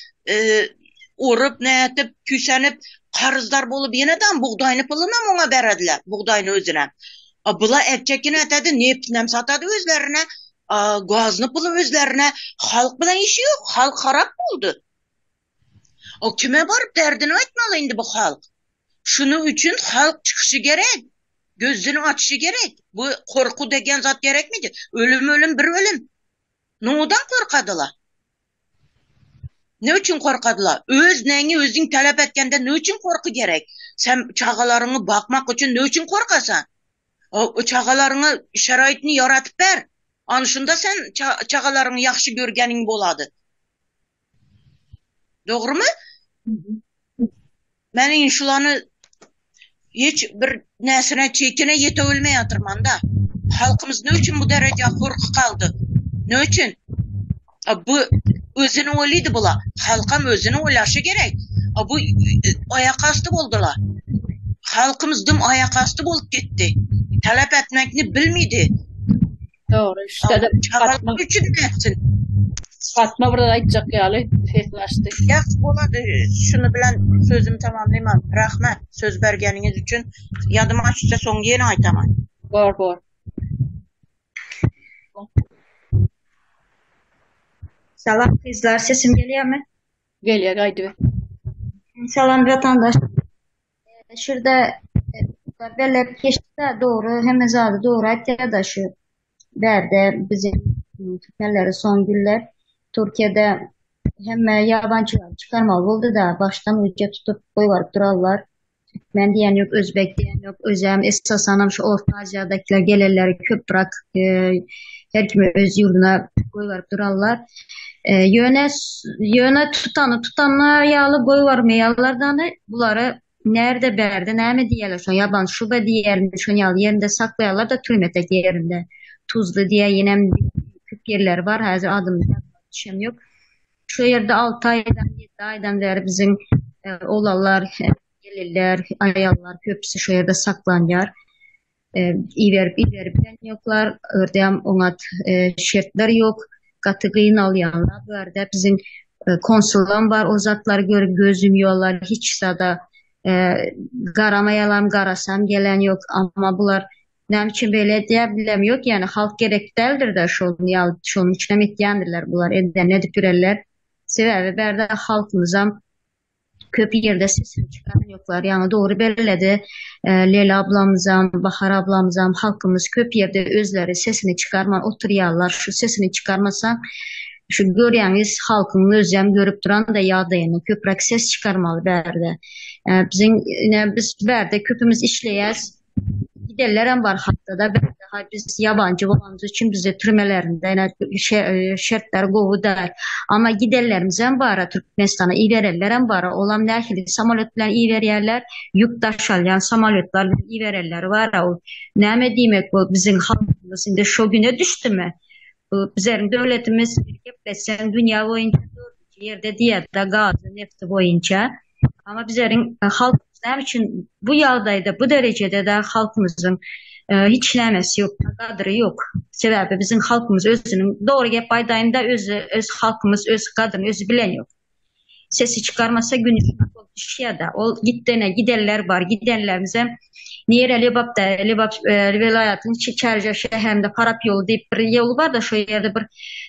orup, nätip, küýsenip, karyzdar bolup ýene-de bugdaýny pulunam oňa berediler, bugdaýny özüne. A bula etjekini etedi, nebtinem satady özlerine, Gazyny puly özlerine halk bilen işi ýok halk harap boldy. O kime baryp derdini aýtmaly indi bu halk. Şunuň üçin halk çykyşy gerek. Gözüni açyşy gerek. Bu korku degen zat gerekmidi? Ölüm ölüm bir ölüm. Nowdan korkadylar? Ne üçin korkadylar? Öz neňi özüň talap etkende ne üçin korky gerek? Sen çagalaryňy bakmak üçin ne üçin korkasan? O çagalaryňa şaraýtyny ýaratyp ber. Ana şunda sen çagalaryňy ýagşy görgeniň bolady. Dogrumy? Men indi şulany hiç bir näsine çekine ýete bilmeý ýatyrman-da. Halkymyz ne üçin bu derejä horky kaldy? Ne üçin? Bu özüni oýlydy bula. Halkam özüni oýlaşy gerek. Bu aýakasty boldular. Halkymyz dym aýakasty bolup gitdi. Talap etmekni bilmedi. Dogry. Şeýle Fatma üçin etsin. Fatma bir zat aýtjak ýaly sesini açdy. Ýagşy bolady. Şuny bilen sözümi tamamlaýman. Rahmet söz bergeniňiz üçin. Ýadyma düşse soň ýene aýtaman. Bor bor. Salam gyzlar, sesim gelýärmi? Gelýär, gaýdyber. Salam watandaş. Şurada e, belläp geçdi dogry, hemme zady dogry aýtýar-da şu bärde bizim türkmenleri son günler Türkiýede hemme ýabançylary çykarmaly boldy-da, başdan uja tutup goýbaryp durarlar. Türkmen diýen ýok, özbek diýen ýok. Özem esasanam şu Orta Aziýadakiler gelenleri köprak e, her kimi öz ýurduna goýbaryp durarlar. E, ýöne ýöne tutany tutana ýaly goýbarmaýarlar dany bulary. närde bärde näme diýýärler şo ýaban şuba diýýärmi şon ýaly ýerinde saklaýarlar-da türmetek ýerinde. Tuzly diýýär ýenem köp ýerleri bar häzir adyny ýadyma düşen ýok. Şo ýerde alty aýdan ýedi aýdan bäri biziň oglanlar, gelinler, aýallar köpüsi şo ýerde saklanýar. Iberip iberip bilen ýoklar. Ördem oňat şertler ýok. Gaty gynalýarlar bu ýerde. Biziň konsulam bar o zatlary görüp göz ýumýarlar. Hiç zada garamaýarlam, garasam gelen ýok. Amma bular näme üçin beýle edýär bilem ýok. Ýani halk gerek däldir-de şol ýaly şonuň üçinem etýändirler bular. Edenini edip ýörerler. Sebäbi bärde halkymyzam Köp ýerde sesini çykaran ýoklar. Ýaňy dogry belledi. Lela ablamyzam, Bahar ablamyzam halkymyz köp ýerde özleri sesini çykarman oturýarlar. Şu sesini çykarmasaň şu görýäňiz halkyň özem görüp duran-da ýagdaýyny. Köpräk ses çykarmaly bärde. Biziň ine biz bärde köpümiz işleýäs. Gidenlerem bar hatda-da bärde biz ýabanjy bolanymyz üçin bizi türmelerinde ine şertler gowy däl. Amma gidenlerimizem bar, Türkmenistana iberenlerem bar. Olam nähili samolýot bilen iberýärler, ýük daşalýan samolýotlar bilen iberenleri bar. Ol näme diýmek bu biziň halkymyz indi şo güne düşdümi? Bu bizeriň döwletimiz gepletseň dünýä boýunça dördünji ýerde diýer-de gazy, nefti boýunça. Amma bizeriň halkymyz näme üçin bu ýagdaýda, bu derejede-de halkymyzyň hiç nämesi ýok, gadyry ýok. Sebäbi biziň halkymyz özüniň, dogry gep aýdaýyn-da, özi, öz halkymyz öz gadyryny özi bilen ýok. Sesi çykarmasa güni şuňa bolup düşýär-de. Ol gitdene gidenler bar, gidenlerimizem nire Lebapda, Lebap welaýatynyň Çärjew şäherinde Farap ýoly diýip bir ýol bar-da, şo ýerde bir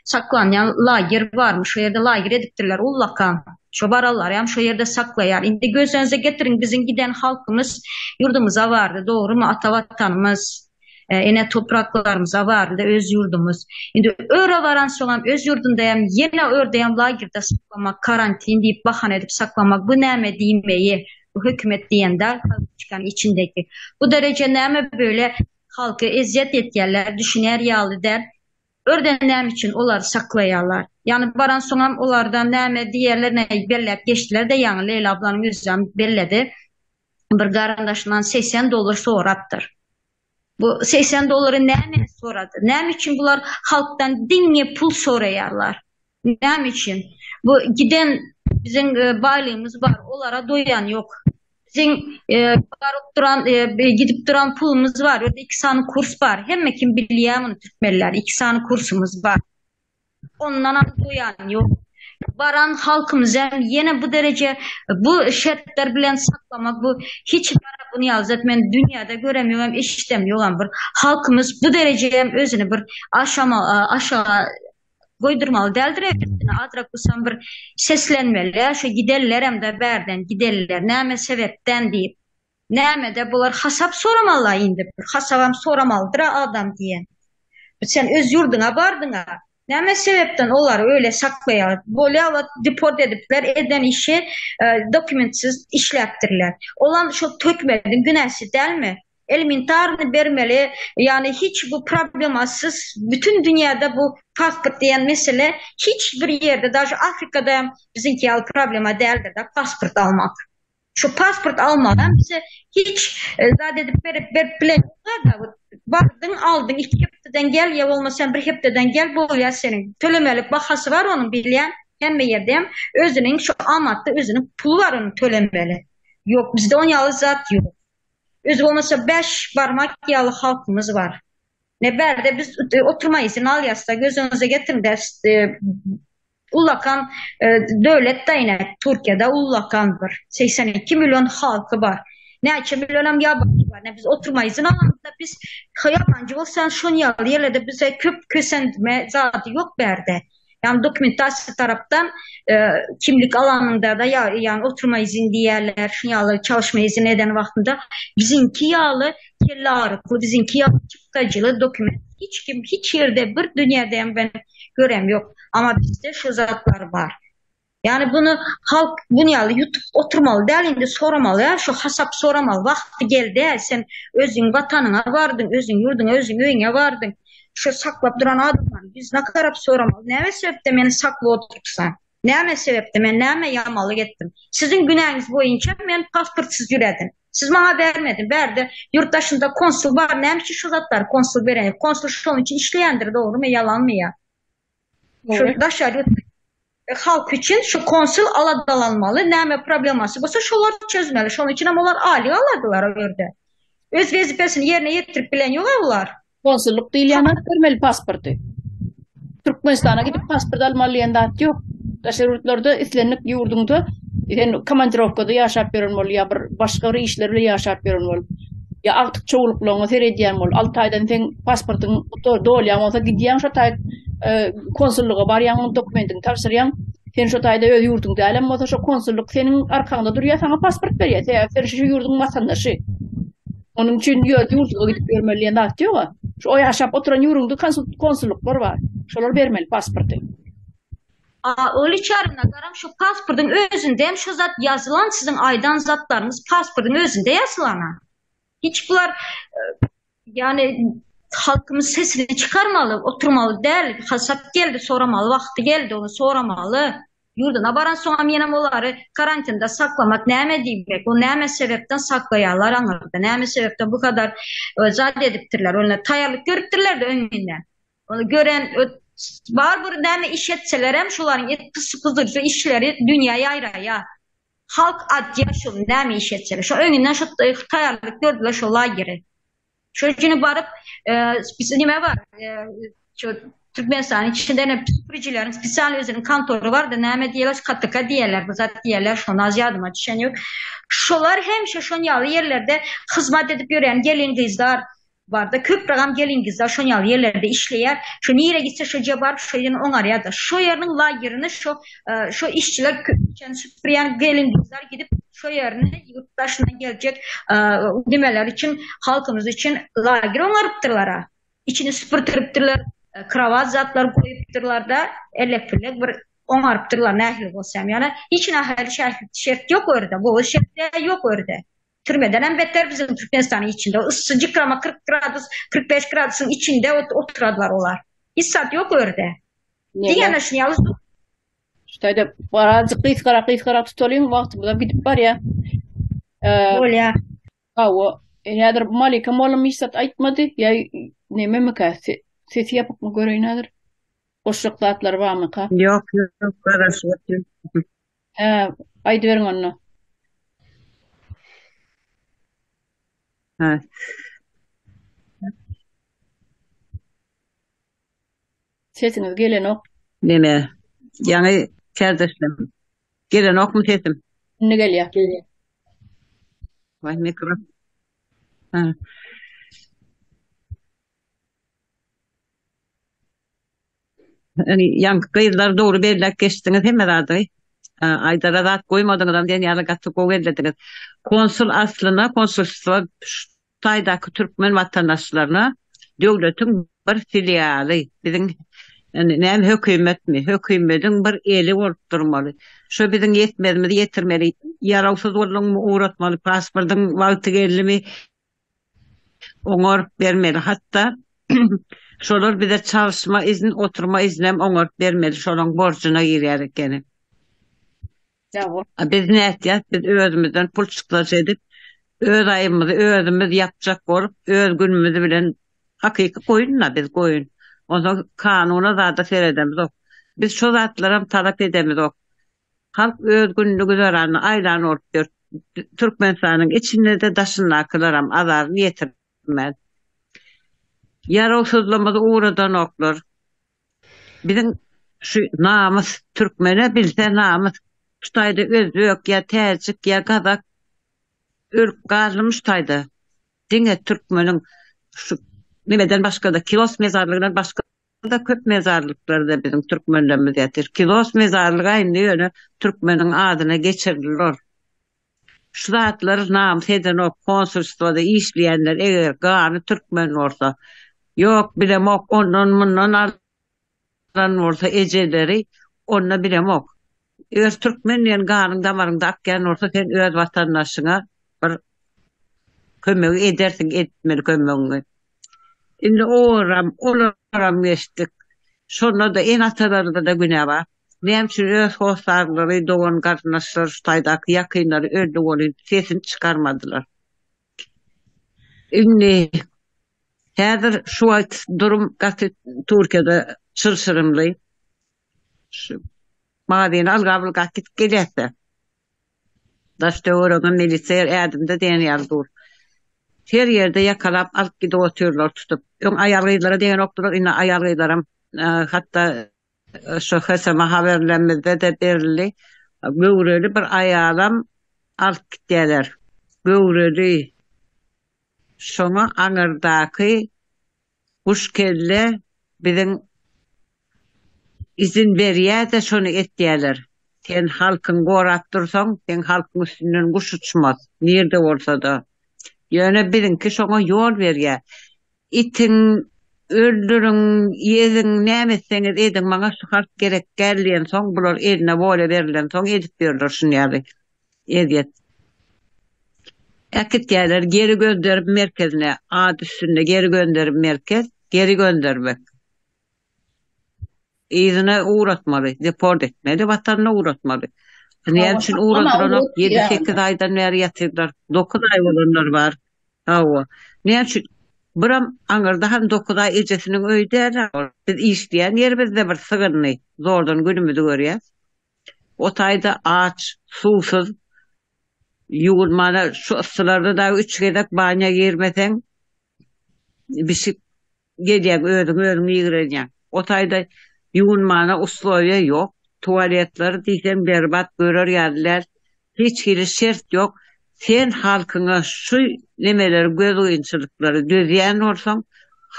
saklanýan lager barmyş, şo ýerde lager edipdirler ullakan. Şo baranlaryam şo ýerde saklaýar. Indi göz öňüňize getiriň, biziň giden halkymyz ýurdumyza bardy, dogrymy, ata Watanymyz, ene topraklarymyza bardy, öz ýurdumyz. Indi öre baransoňam, öz ýurdundaýam ýene ördeyem lagerde saklamak, karantin diýip bahana edip saklamak, bu näme diýmeýi, bu hökümet diýen däl, halkyçkanyň içindeki. Bu dereje näme böyle halky ezýet etýärler, düşüner ýaly däl. Örden näme üçin olary saklaýarlar? Ýagny baransoňam olardan näme diýerler ne belläp geçdiler-de ýaňy Leýla ablanyň özem belledi. Bir garyndaşyndan 80 dollar sorapdyr. Bu 80 dollary näme sorady? Näme üçin bular halkdan diňe pul soraýarlar? Näme üçin? Bu giden biziň baýlygymyz bar, olara doýan ýok. Biziň baryp duran, gidip duran pulumyz bar. Ýerde iki sany kurs bar. Hemme kim bilýär muny türkmenler. Iki sany kursumyz bar. Ondanam doýan ýok. Baran halkymyz hem ýene bu dereje bu şertler bilen saklamak bu hiç bunu ýaly zat men dünýäde görem ýok hem eşidem ýok hem bir halkymyz bu dereje hem özüni bir aşama aşağı goýdurmaly däldir elbetde azrak bolsam bir seslenmeli şu gidenlerem-de bärden gidenler näme sebepden diýip nämede bular hasap soramaly indi bir hasabam soramalydyr adam diýen sen öz ýurduňa bardyňa näme sebepden olary öýle saklaýar bolýa deport edipler eden işi dokumentsiz işläpdirler olam şol tökmediň günäsi dälmi Elementarny bermeli, ýagny hiç bu problemasyz bütün dünýäde bu pasport diýen mesele hiç bir ýerde daže Afrikada hem biziňki ýaly problema däldir-de pasport almak. Şu pasport almagam bize hiç zat edip berip berip bilen ýoklar-da bardyň aldyň iki hepdeden gel ýa bolmasa bir hepdeden gel bolýar seniň tölemeli bahasy bar onuň bilýän hemme ýerde hem özüniň şu amatda özüniň puly bar onuň tölemeli. Ýok bizde on ýaly zat ýok. Özi bolmasa bäş barmak ýaly halkymyz bar. Ne bärde biz oturma izin alýasda göz öňüňize getiriň-de ullakan döwlet da ine Türkiýede ullakan bir 82 million halky bar. Näçe millionam ýabanjy bar. Ne biz oturma izin alamyzda biz ýabanjy bolsan şon ýaly ýerlerde bize köp kösendme zady ýok bärde. Ýagny dokumentasiýa tarapdan kimlik alanyňda-da ýagny oturma izin diýýärler, şuny ýaly çalışma izini eden wagtynda biziňki ýaly kelle arykly, biziňki ýaly çykdajyly dokument hiç kim hiç ýerde bir dünýäde hem ben görem ýok. Amma bizde şu zatlar bar. Ýagny bunu halk bunu ýaly ýutup oturmaly däl indi soramaly ýa şu hasap soramaly wagty geldi sen özüň watanyňa bardyň özüň ýurduňa özüň öýüňe bardyň şu saklap duran adamlaryň ýüzüne garap soramaly näme sebäpden meni saklap oturypsaň. Näme sebepde men näme ýamanlyk etdim? Siziň günäňiz boýunça men pasportsyz ýüredim. Siz maňa bermediň. Bärde ýurt daşynda konsul bar. Näme üçin şu zatlary konsul beren ýok? Konsul şonuň üçin işleýändir, dogrumy, ýalanmy ýa? Şu daşary ýurt halk üçin şu konsul aladalanmaly, näme problemasy bolsa şolar çözmeli. Şonuň üçin hem olar aýlyk alardylar o ýerde. Öz wezipesini ýerine ýetirip bilen ýok-a olar. Konsullyk diýilýän zat bermeli pasporty. Türkmenistana gidip pasport almaly diýen zat ýok. Daşary ýurtlarda islendik ýurduňda sen komandirowkada ýaşap ýören bol ýa bir başga bir işler bilen ýaşap ýören bol. Ýa agtyk çowluklaryňa seredýän bol. 6 aýdan seň pasportyň dolýan bolsa gidýäň şo taý e, konsullyga barýaň, onuň dokumentiňi tabşyrýaň. Sen şo taýda öz ýurduň dälem bolsa şo konsullyk seniň arkaňda durýar, saňa pasport berýär. Sebäbi sen şu ýurduň watandaşy. Onuň üçin ýurt ýurduňa gidip ýörmeli diýen zat ýok-a. Şu o ýaşap oturan ýuruňda konsullyklar bar. Şolar bermeli pasporty. A ol içeri nazaram şu pasportyň özünde hem şu zat ýazylan siziň aýdan zatlaryňyz pasportyň özünde ýazylana. Hiç bular ýani halkymyz sesini çykarmaly, oturmaly däl. Hasap geldi soramaly wagty geldi ony soramaly. Ýurduna baransoňam ýenem olary karantinda saklamak näme diýmek? O näme sebäpden saklaýarlar aňyrda? Näme sebäpden bu kadar zat edipdirler? Onda taýýarlyk görüpdirler-de öňünden. Ony gören bar bir näme iş etselerem şolaryň et pysy-pyzyrjy işleri dünýä ýaýraýar. Halk adýar şol näme iş etseler. Şo öňünden şo taýýarlyk gördüler şo lageri. Şo güni baryp, nime bar, şu Türkmenistanyň içinde ne süpürijileriň spesial özüniň kontory bar-da, näme diýerler, KTK diýerler, bu zat diýerler, şony az ýadyma düşen ýok. Şolar hemişe şon ýaly ýerlerde hyzmat edip ýören gelin-gyzlar bar-da, köprägem gelin-gyzlar şon ýaly ýerlerde işleýär. Şo nirä gitse şo ýere baryp, şo ýerini oňarýar-da. Şo ýeriniň lagerini şo şo işçiler köçäni süpürýän gelin-gyzlar gidip şo ýerini ýurt daşyndan geljek nimeler üçin halkymyz üçin lager oňarypdyrlar-a. Içini süpürtiripdirler, krowat zatlar goýupdyrlar-da, ellek-püllek bir oňarypdyrlar nähili bolsa hem. Ýöne hiç nähili şert ýok o ýerde, gowy şertler ýok o ýerde. Türmeden hem beter biziň Türkmenistanyň içinde. Yssy jykrama 40 gradus, 45 gradusyň içinde oturadylar olar. Hiç zat ýok o ýerde. Diňe şuny ýaly Şu taýda birazjyk gysgarak gysgarak tutalyň, wagtymyzam gidip barýar. Bolýar. Hawa, häzir Malika mollum hiç zat aýtmady. Ýa nememikä? Sesi ýapykmy göreýin häzir. Goşjak zatlary barmyka? Ýok, ýok, garaşyp otyryn. Hä, aýdyberiň onda. Hä. Sesiňiz gelenok. Neme? Ýaňy kärdeşlerim. Gelenokmy sesim? Indi gelýär. Gelýär. Waý mikro. Ha. Ýani ýaňky gyzlar dogry belläp geçdiňiz hemme zady. Aýdara zat goýmadyňyzam diýen ýaly gaty gowy bellediňiz. Konsul aslynda konsulstwo Hytaýdaky türkmen watandaşlaryna döwletiň bir filialy, biziň indi näme hökümetmi, hökümediň bir eli bolup durmaly. Şo biziň ýetmezimizi ýetirmeli. Ýarawsyz bolduňmy ugratmaly, pasportyň wagty geldimi oňaryp bermeli. Hatda şolar bize çalyşma izin, oturma izinem oňaryp bermeli, şolaň borjuna girýär ekeni. A biz nätýäs? Biz özümizden pul çykdajy edip, öz aýybymyzy özümiz ýapjak bolup, öz günümizi bilen hakyky goýun-da biz goýun. Onsoň kanuna zada seredemizok. Biz şo zatlaram talap edemizok. Halk öz gününi güzeranyny aýlan bolup ýör. Türkmenistanyň içinde-de daşyndakylaram azaryny ýetirmän. Ýarawsyzlygymyzy ugradanoklar. Biziň şu namys türkmene bilse namys şu taýda özbek ýa täjik ýa gazak ölüp galdymy şu taýda diňe türkmeniň şu nemeden başgada kilos mezarlygyndan başgada köp mezarlyklarda biziň türkmenlerimiz ýatyr kilos mezarlyga indi ýöne türkmeniň adyna geçirildi şu zatlary namys edenok konsulstwada işleýänler eger gany türkmen bolsa ýok bilemok ondan mundan alan bolsa ejeleri onda bilemok eger türkmen diýen ganyň damaryňda akýan bolsa sen öz watandaşyňa bir kömegi edersiň etmeli kömegiňi indi oram olaram geçdik şonda-da ene atalarda-da günä bar. Näme üçin öz hossarlary, dogan-garyndaşlary, şu taýdaky ýakynlary öldi welin sesini çykarmadylar. Indi häzir şu wagt durum gaty Türkiýede çylşyrymly. Şu magazine alga-bulga gidip gelýäs-de. Daş-töweregiňe miliseýer ädimde diýen ýaly dur. Her ýerde ýakalap alyp gidip otyrlar tutup. Öň aýal-gyzlara degenokdylar, indi aýal-gyzlaram hatda şu HSM haberlerimizde-de berildi. Göwreli bir aýalam alyp gitýärler. Göwreli. Şoňa aňyrdaky Guş kelle biziň izin berýäde şony etýäler. Sen halkyňy gorap dursaň, seň halkyň üstünden guş uçmaz, nirde bolsada. Ýöne biziňki şoňa ýol berýä. Itiň, öldüriň, ýeziň, näme etseňiz ediň, maňa şu halk gerek däl diýensoň, bular eline wola berilensoň edip ýörler şuny ýaly. Ezýet. Äkitýärler geri gönderip merkezine, at üstünde geri gönderip merkez, geri göndermek. Yzyna ugratmaly, deport etmeli, watanyna ugratmaly. Näme üçin ugradylanok? Ýedi-sekiz aýdan bäri ýatyrlar. Dokuz aý bolanlar bar. Hawa. Näme üçin? Biram aňyrda hem dokuz aý ejesiniň öýi däl. Biz işleýän ýerimizde bir sygyndy. Zordan günümizi görýäs. O taýda aç, suwsuz, ýuwunmana şu yssylarda dagy üç gezek banýa girmeseň, bişip gelýäň, özüňi özüň ýigrenýäň. O taýda ýuwunmana uslowiýa ýok, tualetleri diýseň berbat, görer ýaly däl, hiç hili şert ýok. Sen halkyňa şu nemeleri gözgynyçylyklary dözýän bolsaň,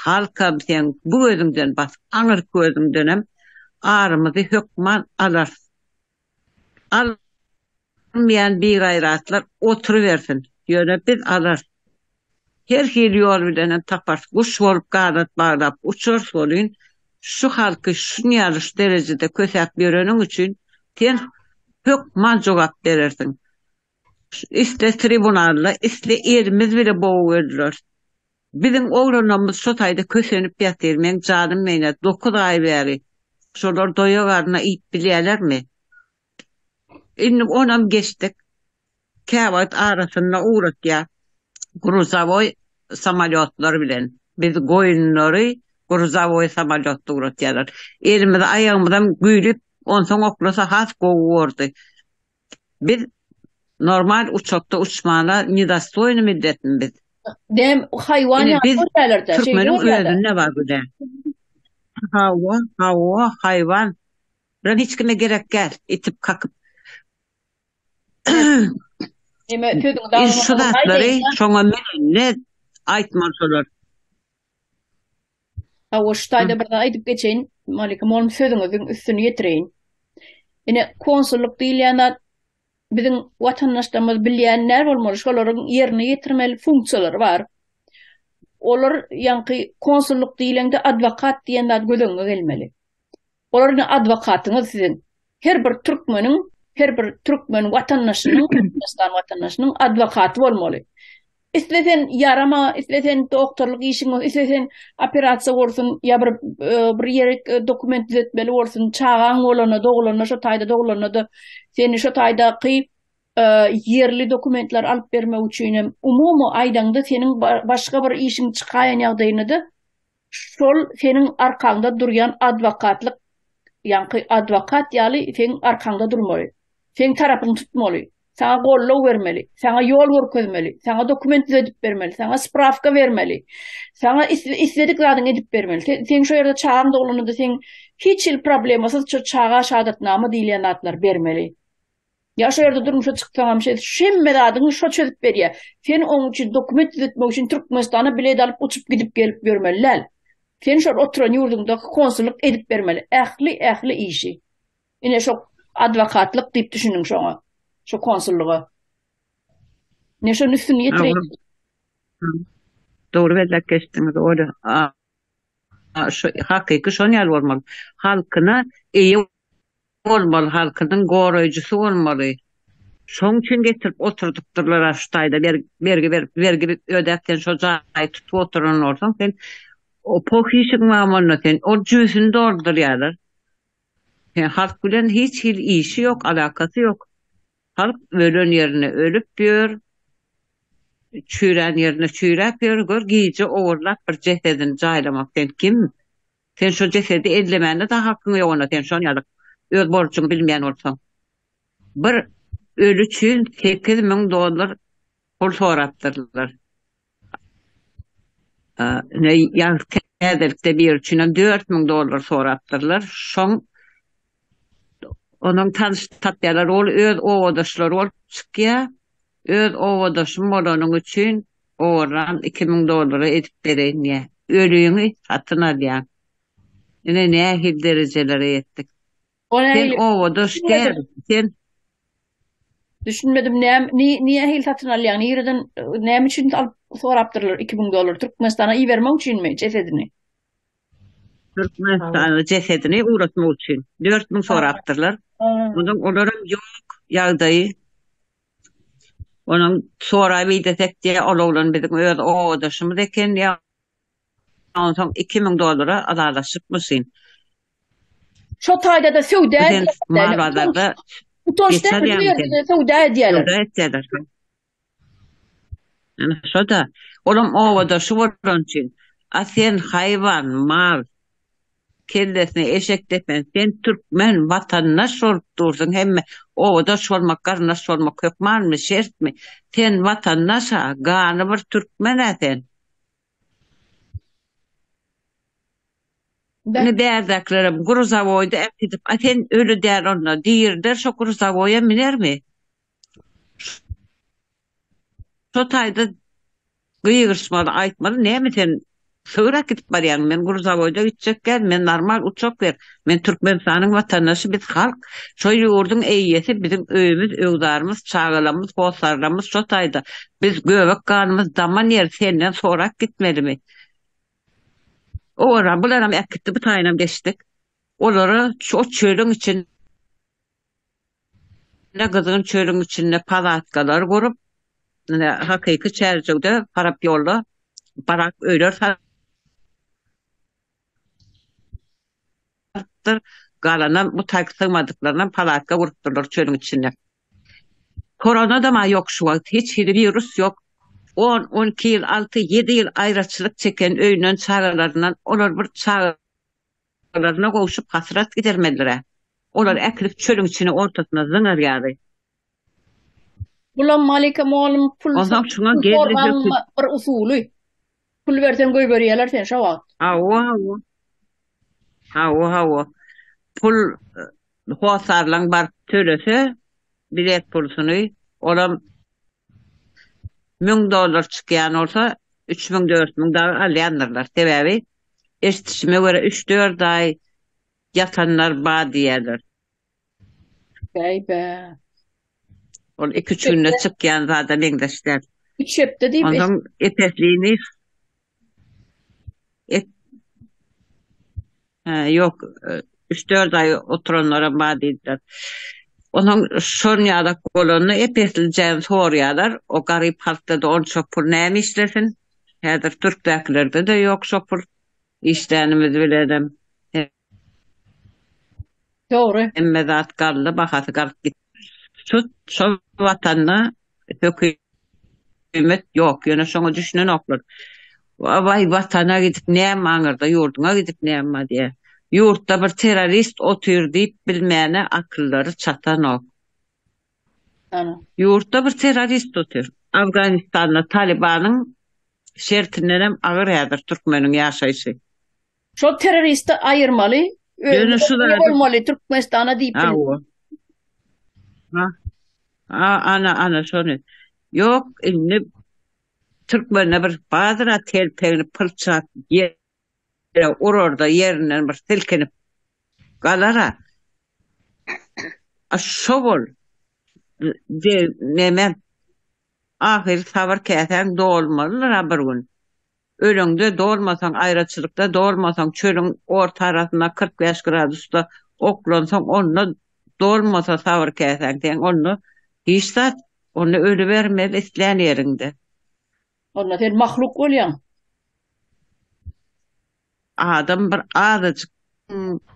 halkam seň bu gözüňden basyp, aňyrky gözüňdenem arymyzy hökman alarys. Almaýan bigaýratlar oturybersin, ýöne biz alarys. Her hili ýol bilenem taparys. Guş bolup ganat baglap uçarys welin, şu halky şunýaly şu derejede kösäp ýöreniň üçin sen hökman jogap berersiň. Isle tribunalda, isle elimiz bile bogup öldüreris. Biziň oglanlarymyz şo taýda kösenip ýatyr, meň janym meýne dokuz aý bäri. Şolar doýa garnyna iýip bilýälermi? Indi onam geçdik. Käwagt arasynda ugratýar gruzawoý samolýotlar bilen. Biz goýunlary gruzawoý samolýotda ugratýarlar. Elimizi aýagymyzam güýlüp, onsoň oklasa has gowy bordy. Biz normal uçakda uçmana nedostoýny milletmi biz? Dem haýwan Ine ýaly biz görýärler-de, şeýle türkmeniň görýärler. özünde bar günä. Hawa, hawa, haýwan. Bular hiç kime gerek däl, itip kakyp. Eme sözüňi Indi şu dawam zatlary aýdaýyn-da. şoňa men aýtmaly şolar. Hawa, şu taýda bir zat aýdyp geçeýin. Malika mugallym sözüňiziň üstüni ýetireýin. Ine, konsullyk diýilýän zat biziň watandaşlarymyz bilýän näl bolmaly, şolaryň ýerine ýetirmeli funksiýalary bar. Olar ýaňky konsullyk diýlende adwokat diýen zat göz öňüňe gelmeli. Olar ine adwokatyňyz siziň. Her bir türkmeniň, her bir türkmen watandaşynyň, Türkmenistan watandaşynyň adwokaty bolmaly. Isle sen ýarama, isle sen doktorlyk işiň bolsun, isle sen operasiýa bolsun, ýa bir e, bir ýere e, dokument düzetmeli bolsun, çagaň bolanda, dogulanda, şo taýda dogulanda-da seni şo taýdaky e, ýerli dokumentler alyp bermek üçin hem umumy aýdaňda seniň başga bir işiň çykaýan ýagdaýynda-da Şol seniň arkaňda durýan adwokatlyk, ýaňky adwokat ýaly seň arkaňda durmaly. Seň tarapyňy tutmaly. Saňa goldaw bermeli. Saňa ýol görkezmeli. Saňa dokument düzedip bermeli. Saňa sprawka bermeli. Saňa isledik zadyňy edip bermeli. Seň şo ýerde çagaň doglanynda seň hiç hili problemasyz şo çaga şahadatnama diýilýän zatlary bermeli. Ýa şo ýerde durmuşa çyksaňam şeýdip şu hemme zadyňy şo çözüp berýär. Sen oň üçin dokument düzetmek üçin Türkmenistana bilet alyp uçup gidip gelip ýörmeli däl. Sen şol oturan ýurduňda konsullyk edip bermeli ähli ähli işi. Ine şo adwokatlyk diýip düşüniň şoňa. Şo konsullyga. Ine şonuň üstüni ýetireýin. Dogry belläp geçdiňiz Olya. Şu hakyky şon ýaly bolmaly. Halkyna eýe bolmaly, halkynyň goraýjysy bolmaly. Şoň üçin getirip oturdypdyrlar-a şu taýda bergi berip, bergi ödäp sen şo jaýy tutup oturan bolsaň sen o poh işiň bar onda sen ol jübüsini doldurýarlar. Sen halk bilen hiç hili işi ýok, alakasy ýok. Halk ölen ýerinde ölüp ýör, çüýrän ýerinde çüýräp ýör. Gör, gije ogurlap bir jesedini jaýlamak sen kim? Sen şo jesedi ellemäne-de hakyň ýok onda sen şon ýaly öz borjuňy bilmeýän bolsaň. Bir öli üçin 8000 dollar pul sorapdyrlar. Ine ýaňky täzelikde biri üçinem 4000 dollar sorapdyrlar. Şoň onuň tanyş tapýarlar. Ol öz obadaşlary bolup çykýar. Öz obadaşym bolanyň üçin owarram 2000 dollara edip bereýin diýýär. Öliňi satyn alýaň. Ine nähili derejelere ýetdik. Sen obadaş däl, sen Düşünmedim näme nähili satyn alýaň nireden näme üçin alyp sorapdyrlar 2000 dollar Türkmenistana ibermek üçinmi jesedini? Türkmenistana jesedini ugratmak üçin 4000 sorapdyrlar. Ondan olaram ýok ýagdaýy. Onuň sorap idesek diýe ol oglan biziň öz obadaşymyz eken diýe. Onsoň 2000 dollara ylalaşypmyşyn. Şo taýda-da söwda edýärler. Mal bazarda utanç däl, bu ýerde söwda edýärler. Söwda edýärler. Ýani şo-da, olam obadaşy bolan üçin. A sen haýwan, mal, kellesine eşek depen, sen türkmen, watandaş bolup dursuň, hemme obadaş bolmak, garyndaş bolmak hökmanmy, şertmi? Sen watandaş-a, gany bir türkmen-ä sen. Indi bärdäkilerem gruzawoýda äkidip, a sen öli däl onda, diriler şo gruzawoýa minermi? Şo taýda gygyryşmaly, aýtmaly, näme sen sygyr äkidip barýaň, men gruzawoýda gitjek däl, men normal uçak ber, men Türkmenistanyň watandaşy, biz halk, şo ýurduň eýesi, biziň öýümiz, öwzarymyz, çagalarymyz, hossarlarymyz şo taýda, biz göbek ganymyz daman ýer senden sorap gitmelimi? Olara bularam äkitdi, bu taýynam geçdik. Olara şo çölüň içinde, gyzgyn çölüň içinde palatkalar gurup, ine hakyky Çärjewde tarap ýolda barak öýler salypdyr. Galanam bu taýky sygmadyklarynam palatka gurupdyrlar çölüň içinde. Koronadam-a ýok şu wagt, hiç hili wirus ýok. On, 12 ýyl, alty, ýedi ýyl aýraçylyk çeken öýünden, çagalaryndan olar bir çagalaryna gowşup hasrat gidermelidir-ä. Olar äkidip çölüň içine ortasyna zyňar ýaly. Bulam Malika mugallym pul Onsoň şuňa geldi höküm. bir usuly. Pul berseň goýberýärler seni şo wagt. Hawa, hawa. Hawa, hawa. Pul hossarlaň baryp tölese bilet pulsuny, olam 1000 dollar çykýan bolsa, 3000, 4000 dagy alýandyrlar. Sebäbi eşidişime görä üç-dört aý ýatanlar bar diýýärler. Bäý-bä. Ol iki-üç günde çykýan zada meňzeş däl. Üç hepde diýip Onsoň epeslini ep Hä, ýok, üç-dört aý oturanlaram bar diýdiler. Onsoň şon ýalak bolanda ep-eslijäni sorýarlar. O garyp halkda-da onça pul näme işlesin? Häzir türkdäkilerde-de ýok şo pul. Işlänimiz bilenem. Dogry. Hemme zat galdy, bahasy galyp gitdi. Tut şo watanda hökümet ýok, ýöne şoňa düşünenoklar. Waý watana gidip näme aňyrda ýurduňa gidip näme diýýär. Ýurtda bir terrorist otyr diýip bilmäne akyllary çatanok. Ana. Ýurtda bir terrorist otyr. Afganistanda Talibanyň şertindenem agyr häzir türkmeniň ýaşaýşy. Şol terroristi aýyrmaly, Ýöne şu özüne zady bolmaly Türkmenistana diýip bil. Hawa. Ha. Ha, ana, ana şony. Ýok, indi türkmende bir badyra telpegini pylçap ýere urarda ýerinden bir silkinip galara. A şo bol. De, neme ahyry sabyr käsäň dolmalydyr-a bir gün. Öleňde dolmasaň, aýraçylykda dolmasaň, çölüň orta arasynda 45 gradusda oklansaň, onda dolmasa sabyr käsäň seň, onda hiç zat, onda ölübermeli islän ýeriňde. Onda sen mahluk bolýaň. Adam bir azajyk.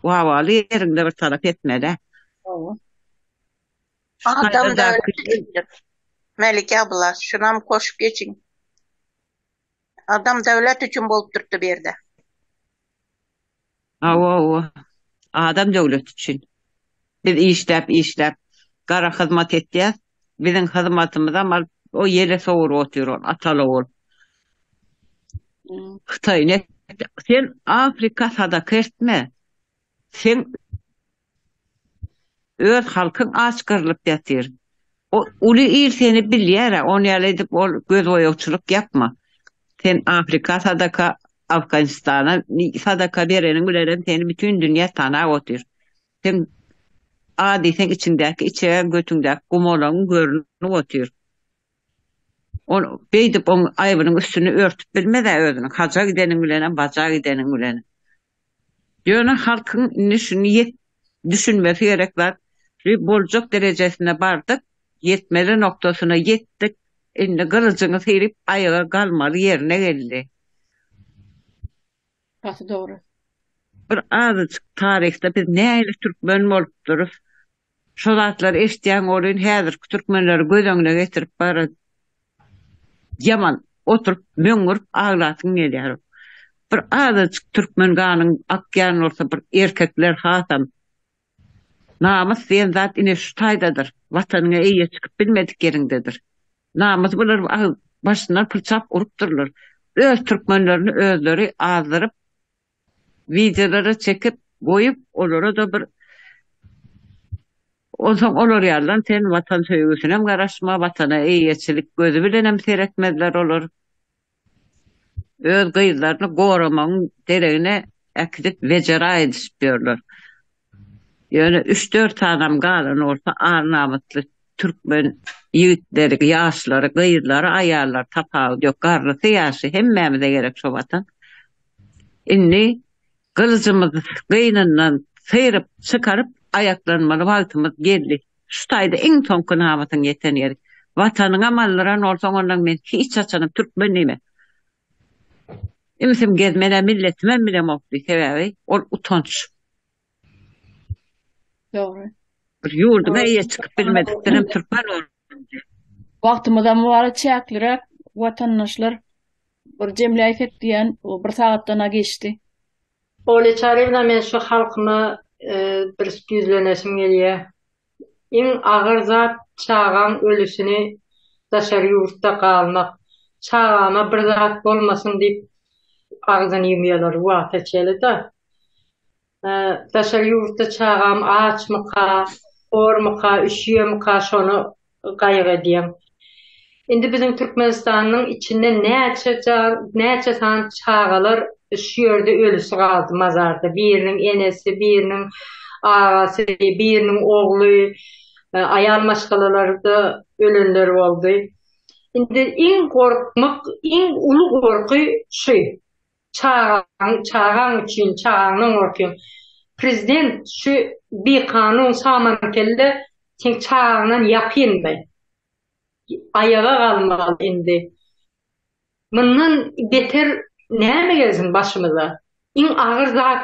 wawaly ýeriňde bir talap etmeli. Hawa. Adam döwlet üçindir. Melike abla, şunam goşup geçiň. Adam döwlet üçin bolup durupdy bu ýerde. Hawa, hawa. Adam döwlet üçin. Biz işläp, işläp, gara hyzmat etýäs. Biziň hyzmatymyzam alyp, o ýele sowuryp otyr ol, ataly ogul. Hytaý ne? Sen Afrika sadaka etme. Seň öz halkyň aç gyrlyp ýatyr. O uly il seni bilýär-ä, ony ýaly edip ol gözboýagçylyk ýapma. Sen Afrika sadaka, Afganistana sadaka bereniň bilenem seni bütin dünýä tanap otyr. Seň a diýseň içiňdäki içegeň götüňdäki gumalagyň görünip otyr. Ol beýdip oň aýbynyň üstüni örtüp bilmez-ä özüniň, haja gideniň bilenem, baja gideniň bilenem. Ýöne halkyň indi şuny ýet düşünmesi gerek zat, şu boljak derejesine bardyk, ýetmeli noktasyna ýetdik, indi gylyjyňy syryp aýaga galmaly ýerine geldi. Gaty dogry. Bir azajyk taryhda biz nähili türkmen bolupdyrys, Şo zatlary eşitýäň welin häzirki türkmenleri göz öňüne getirip bara ýaman oturyp möňňürip aglasyň gelýär. Bir azajyk türkmen ganyň akýan bolsa bir erkekler hasam namys diýen zat ine şu taýdadyr. Watanyňa eýe çykyp bilmedik ýeriňdedir. Namysy bular başyndan pylçap urupdyrlar. Öz türkmenlerini özleri azdyryp Wideolara çekip goýup olara-da bir Onsoň olar ýalydan sen watan söýgüsinem garaşma, watana eýeçilik gözi bilenem seretmezler olar. Öz gyzlaryny goramagyň deregine äkidip wejera edişip ýörler. Ýöne üç-dört sanam galan bolsa ar-namysly türkmen ýigitleri, ýaşlary, gyzlary, aýallary tapawudy ýok, garrysy, ýaşy hemmämize gerek şo watan. Indi gylyjymyzy gynyndan syryp çykaryp aýaklanmaly wagtymyz geldi. Şu taýda iň soňky namysyň ýeten ýeri. Watanyňam aldyran bolsaň ondan men hiç haçanam türkmen diýmen. Imsim gezmenä milletimem bilemok diý sebäbi ol utanç. Dogry. Bir ýurduňa eýe çykyp bilmedikdenem türkmen boldy. Wagtymyzam bar çäkliräk watandaşlar bir jemläýsek diýen bir sagatdan-a geçdi. Olya Çaryýewna men şu halkyma bir ýüzlenesim gelýär. Iň agyr zat çagaň ölüsini daşary ýurtda galmak. Çagama bir zat bolmasyn diýip agzyny ýumýalar wagta çeli-da. Daşary ýurtda çagam açmyka, hormyka, üşüýemika şony gaýgy edýäň. Indi biziň Türkmenistanyň içinde näçe näçe sany çagalar şu ýerde ölüsi galdy mazarda. Biriniň enesi, biriniň agasy, biriniň ogly, aýal maşgalalarda ölenler boldy. Indi iň gorkmak, iň uly gorky şu. Çagaň, çagaň üçin, çagaňdan gorkýaň. Prezident şu bikanun samankelle seň çagaňdan ýakynmy? Aýaga galmaly indi. Mundan beter näme gelsin başymyza? Iň agyr zat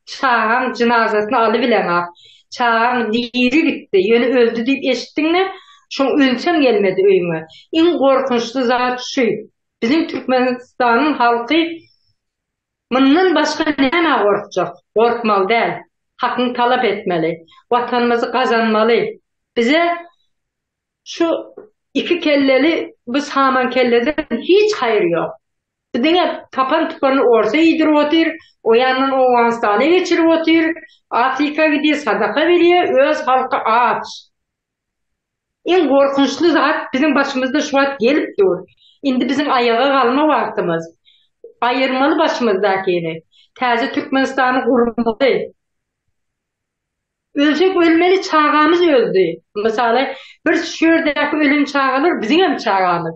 çagaň jynazasyny alybileňak. Çagaň diri gitdi, ýöne öldi diýip eşitdiňmi, şoň ölsem gelmedi öýüňe. Iň gorkunçly zat şu. Biziň Türkmenistanyň halky mundan başga nämä gorkjak? Gorkmaly däl. Hakyňy talap etmeli. Watanymyzy gazanmaly. Bize şu iki kelleli bu saman kelleden hiç haýyr ýok. Bu diňe tapan tupanyny orsa iýdirip otyr, o ýandan Owganystana geçirip otyr, Afrika gidýär, sadaka berýär, öz halky aç. Iň gorkunçly zat biziň başymyzda şu wagt gelip dur. Indi biziň aýaga galma wagtymyz. Aýyrmaly başymyzdakyny. Täze Türkmenistany gurmaly. Ölsek ölmeli çagamyz öldi. Mysaly bir şu ýerdäki ölen çagalar biziňem çagamyz.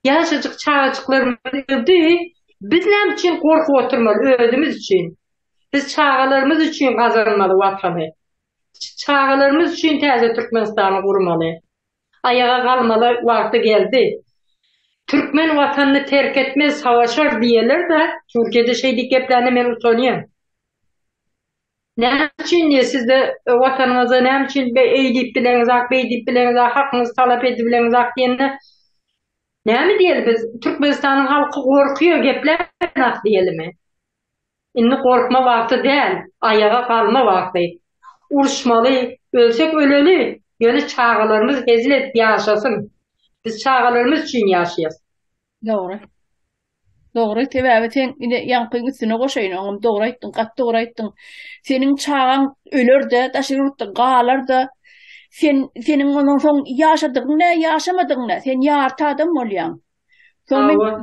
Ýaşajyk çagajyklarymyz öldi. Biz näme üçin gorkup oturmaly özümiz üçin. Biz çagalarymyz üçin gazanmaly watany. Çagalarymyz üçin täze Türkmenistany gurmaly. Aýaga galmaly wagty geldi. Türkmen watanyny terk etmez, savaşar diýerler-de, Türkiýede şeý diýip geplände men utanýan. Näme üçin diýýär, sizde watanyňyza näme üçin eý diýip bileňizak, beý diýip bileňizak, hakyňyzy talap edip bileňizak diýende, näme diýeli biz, Türkmenistanyň halky gorkuýar, gepläberenok diýelimi? Indi gorkma wagty däl, aýaga galma wagty. Uruşmaly, ölsek öleli, ýöne çagalarymyz hezil edip ýaşasyn. Biz çagalarymyz üçin ýaşaýas. Dogry. Dogry, sebäbi sen ine ýaňkyň üstüne goşaýyn, oňam dogry aýtdyň, gaty dogry aýtdyň. Seniň çagaň öler-de, daşary ýurtda galar-da, sen seniň ondan soň ýaşadygyň nä, ýaşamadygyň nä, sen ýarty adam bolýaň. Soň men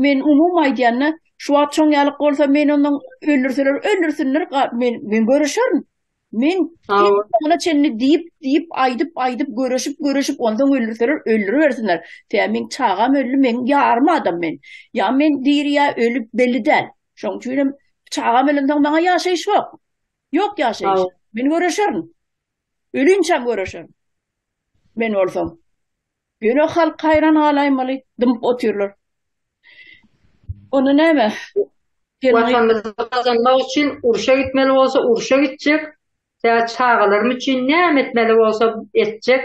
men umumy aýdýan-da, şu wagt şoň ýalyk bolsa men ondan öldürseler öldürsünler, men men göreşerin. Men soňuna çenli diýip, diýip, aýdyp, aýdyp, göreşip, göreşip, onsoň öldürseler öldüribersinler. Sebäbi meň çagam öldi, meň ýarym adam men. Ýa men diri ýa öli belli däl. Şoň üçin hem çagam ölensoň maňa ýaşaýyş ýok. Ýok ýaşaýyş. Men göreşerin. Ölinçäm göreşerin. Men bolsam. Ýöne halk haýran galaýmaly, dymyp otyrlar. Onda näme? Watanymyzy gazanmak üçin urşa gitmeli bolsa urşa gitjek, tä çagalarym üçin näme etmeli bolsa etjek.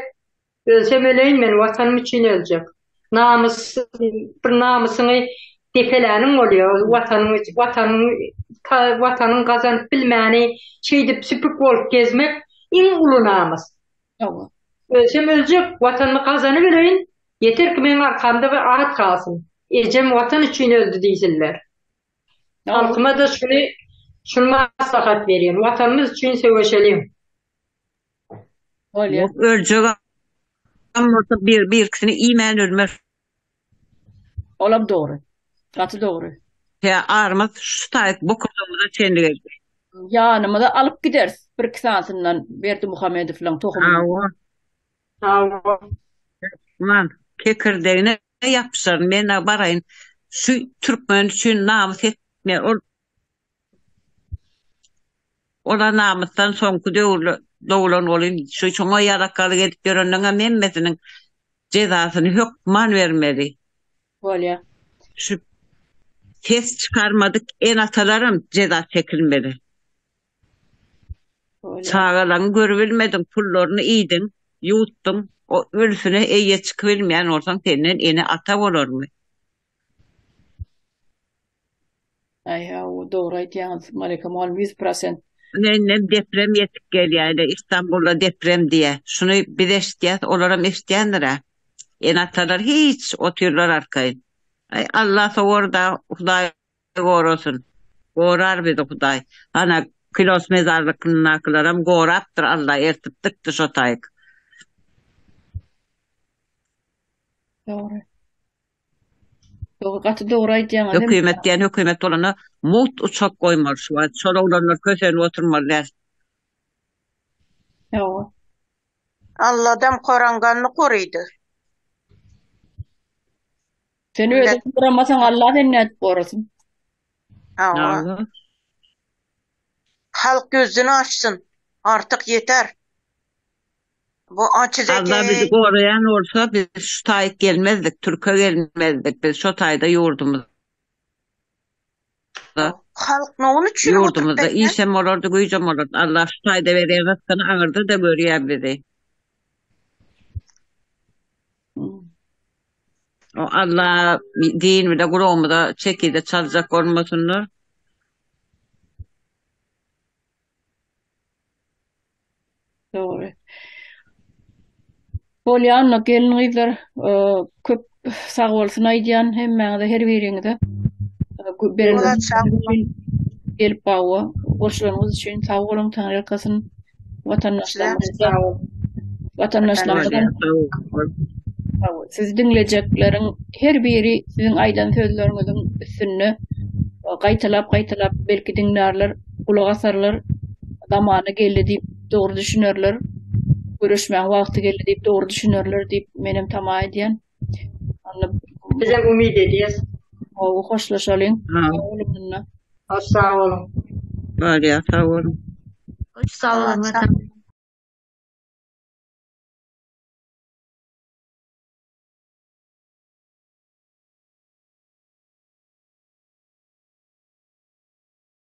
Ölsem öleýin men watanym üçin öljek. Namys bir namysyňy depeläniň bolýar, watanyň watanyň watanyň gazanyp bilmäni şeýdip süpük bolup gezmek iň uly namys. Hawa. Ölsem öljek, Watanymy gazanyp öleýin, ýeter ki meň arkamda bir at galsyn. Ejem Watan üçin öldi diýsinler. Halkyma-da şuny şuny maslahat berýän, Watanymyz üçin söweşeliň. Bolýar. Ýok, öljegem bolsa bir birkisini iýmän ölmez. Olam dogry. Gaty dogry. Tä arymyz şu taýyk bokurdagymyza çenli geldi. Ýanymyza alyp gideris bir-iki sanysyndan Berdimuhamedowlaň tohumyny. Hawa. Hawa. Hökman kekirdegine ýapyşaryn. Men-ä baraýyn şu türkmen üçin namys etmeýär. Ol Ola namysdan soňky döwürle doglan bolyn şu şoňa ýarakalyk edip ýörenleňem hemmesiniň jezasyny hökman bermeli. Bolýa. Şu ses çykarmadyk ene-atalaram jeza çekilmeli. Bolýa. Çagalaňy görübilmediň pullaryny iýdiň ýuwutdyň o ölüsine eýe çykybilmeýän bolsaň senden ene-ata bolarmy. Aý hawa dogry aýtýaňyz Malika mugallym 100%. Ine indem deprem ýetip gelýär ine Istanbulda deprem diýýär. Şuny biz eşitýäs olaram eşitýändirä. Ene atalar hiç otyrlar arkaýyn. Aý Allah sowar-da Hudaý gorasyn. Gorar bizi Hudaý. Ana Kilos mezarlykyndakylaram gorapdyr Allah ertip dikdi şo taýyk. Dogry. Dogry, gaty dogry aýdýaňyz. Hökümet diýen hökümet bolanda mugt uçak goýmaly şu wagt. Şol oglanlar kösenip oturmaly däl. Hawa. Alladam koranganny korydy. Sen özüň goramasaň Allah seni nädip gorasyn? Hawa. Halk gözüni açsyn. Artyk ýeter. Bu açyz Allah bizi eken. goraýan bolsa biz şu taýyk gelmezdik, türke gelmezdik. Biz şo taýda ýurdumyzda Halk nowun üçin oturyp ýurdumyzda bekle. işem bolardy, güýjem bolardy. Allah şu taýda berýän ryskyny aňyrda-da görýär bizi. O Allah din bile gulagymyza çekide çaljak bolmasynlar. Dogry. Bolýan gelin gyzlar e, köp sag bolsun aýdýan hemmäňize her biriňize. E, beren gelip bawa goşulanyňyz üçin sag boluň Taňryýalkasyn watandaşlarymyz watandaşlarymyz Sizi diňlejekleriň her biri siziň aýdan sözleriňiziň üstünde gaýtalap-gaýtalap belki diňlärler, gulak asarlar, zamany geldi diýip dogry düşünerler, göreşmäň wagty geldi diýip dogry düşünerler diýip menem tama edýän. Onda Bizem umyt edýäs. Gowy hoşlaşalyň. Sag boluň munda. Hoş sag boluň. Bolýar, sag boluň. Hoş sag boluň.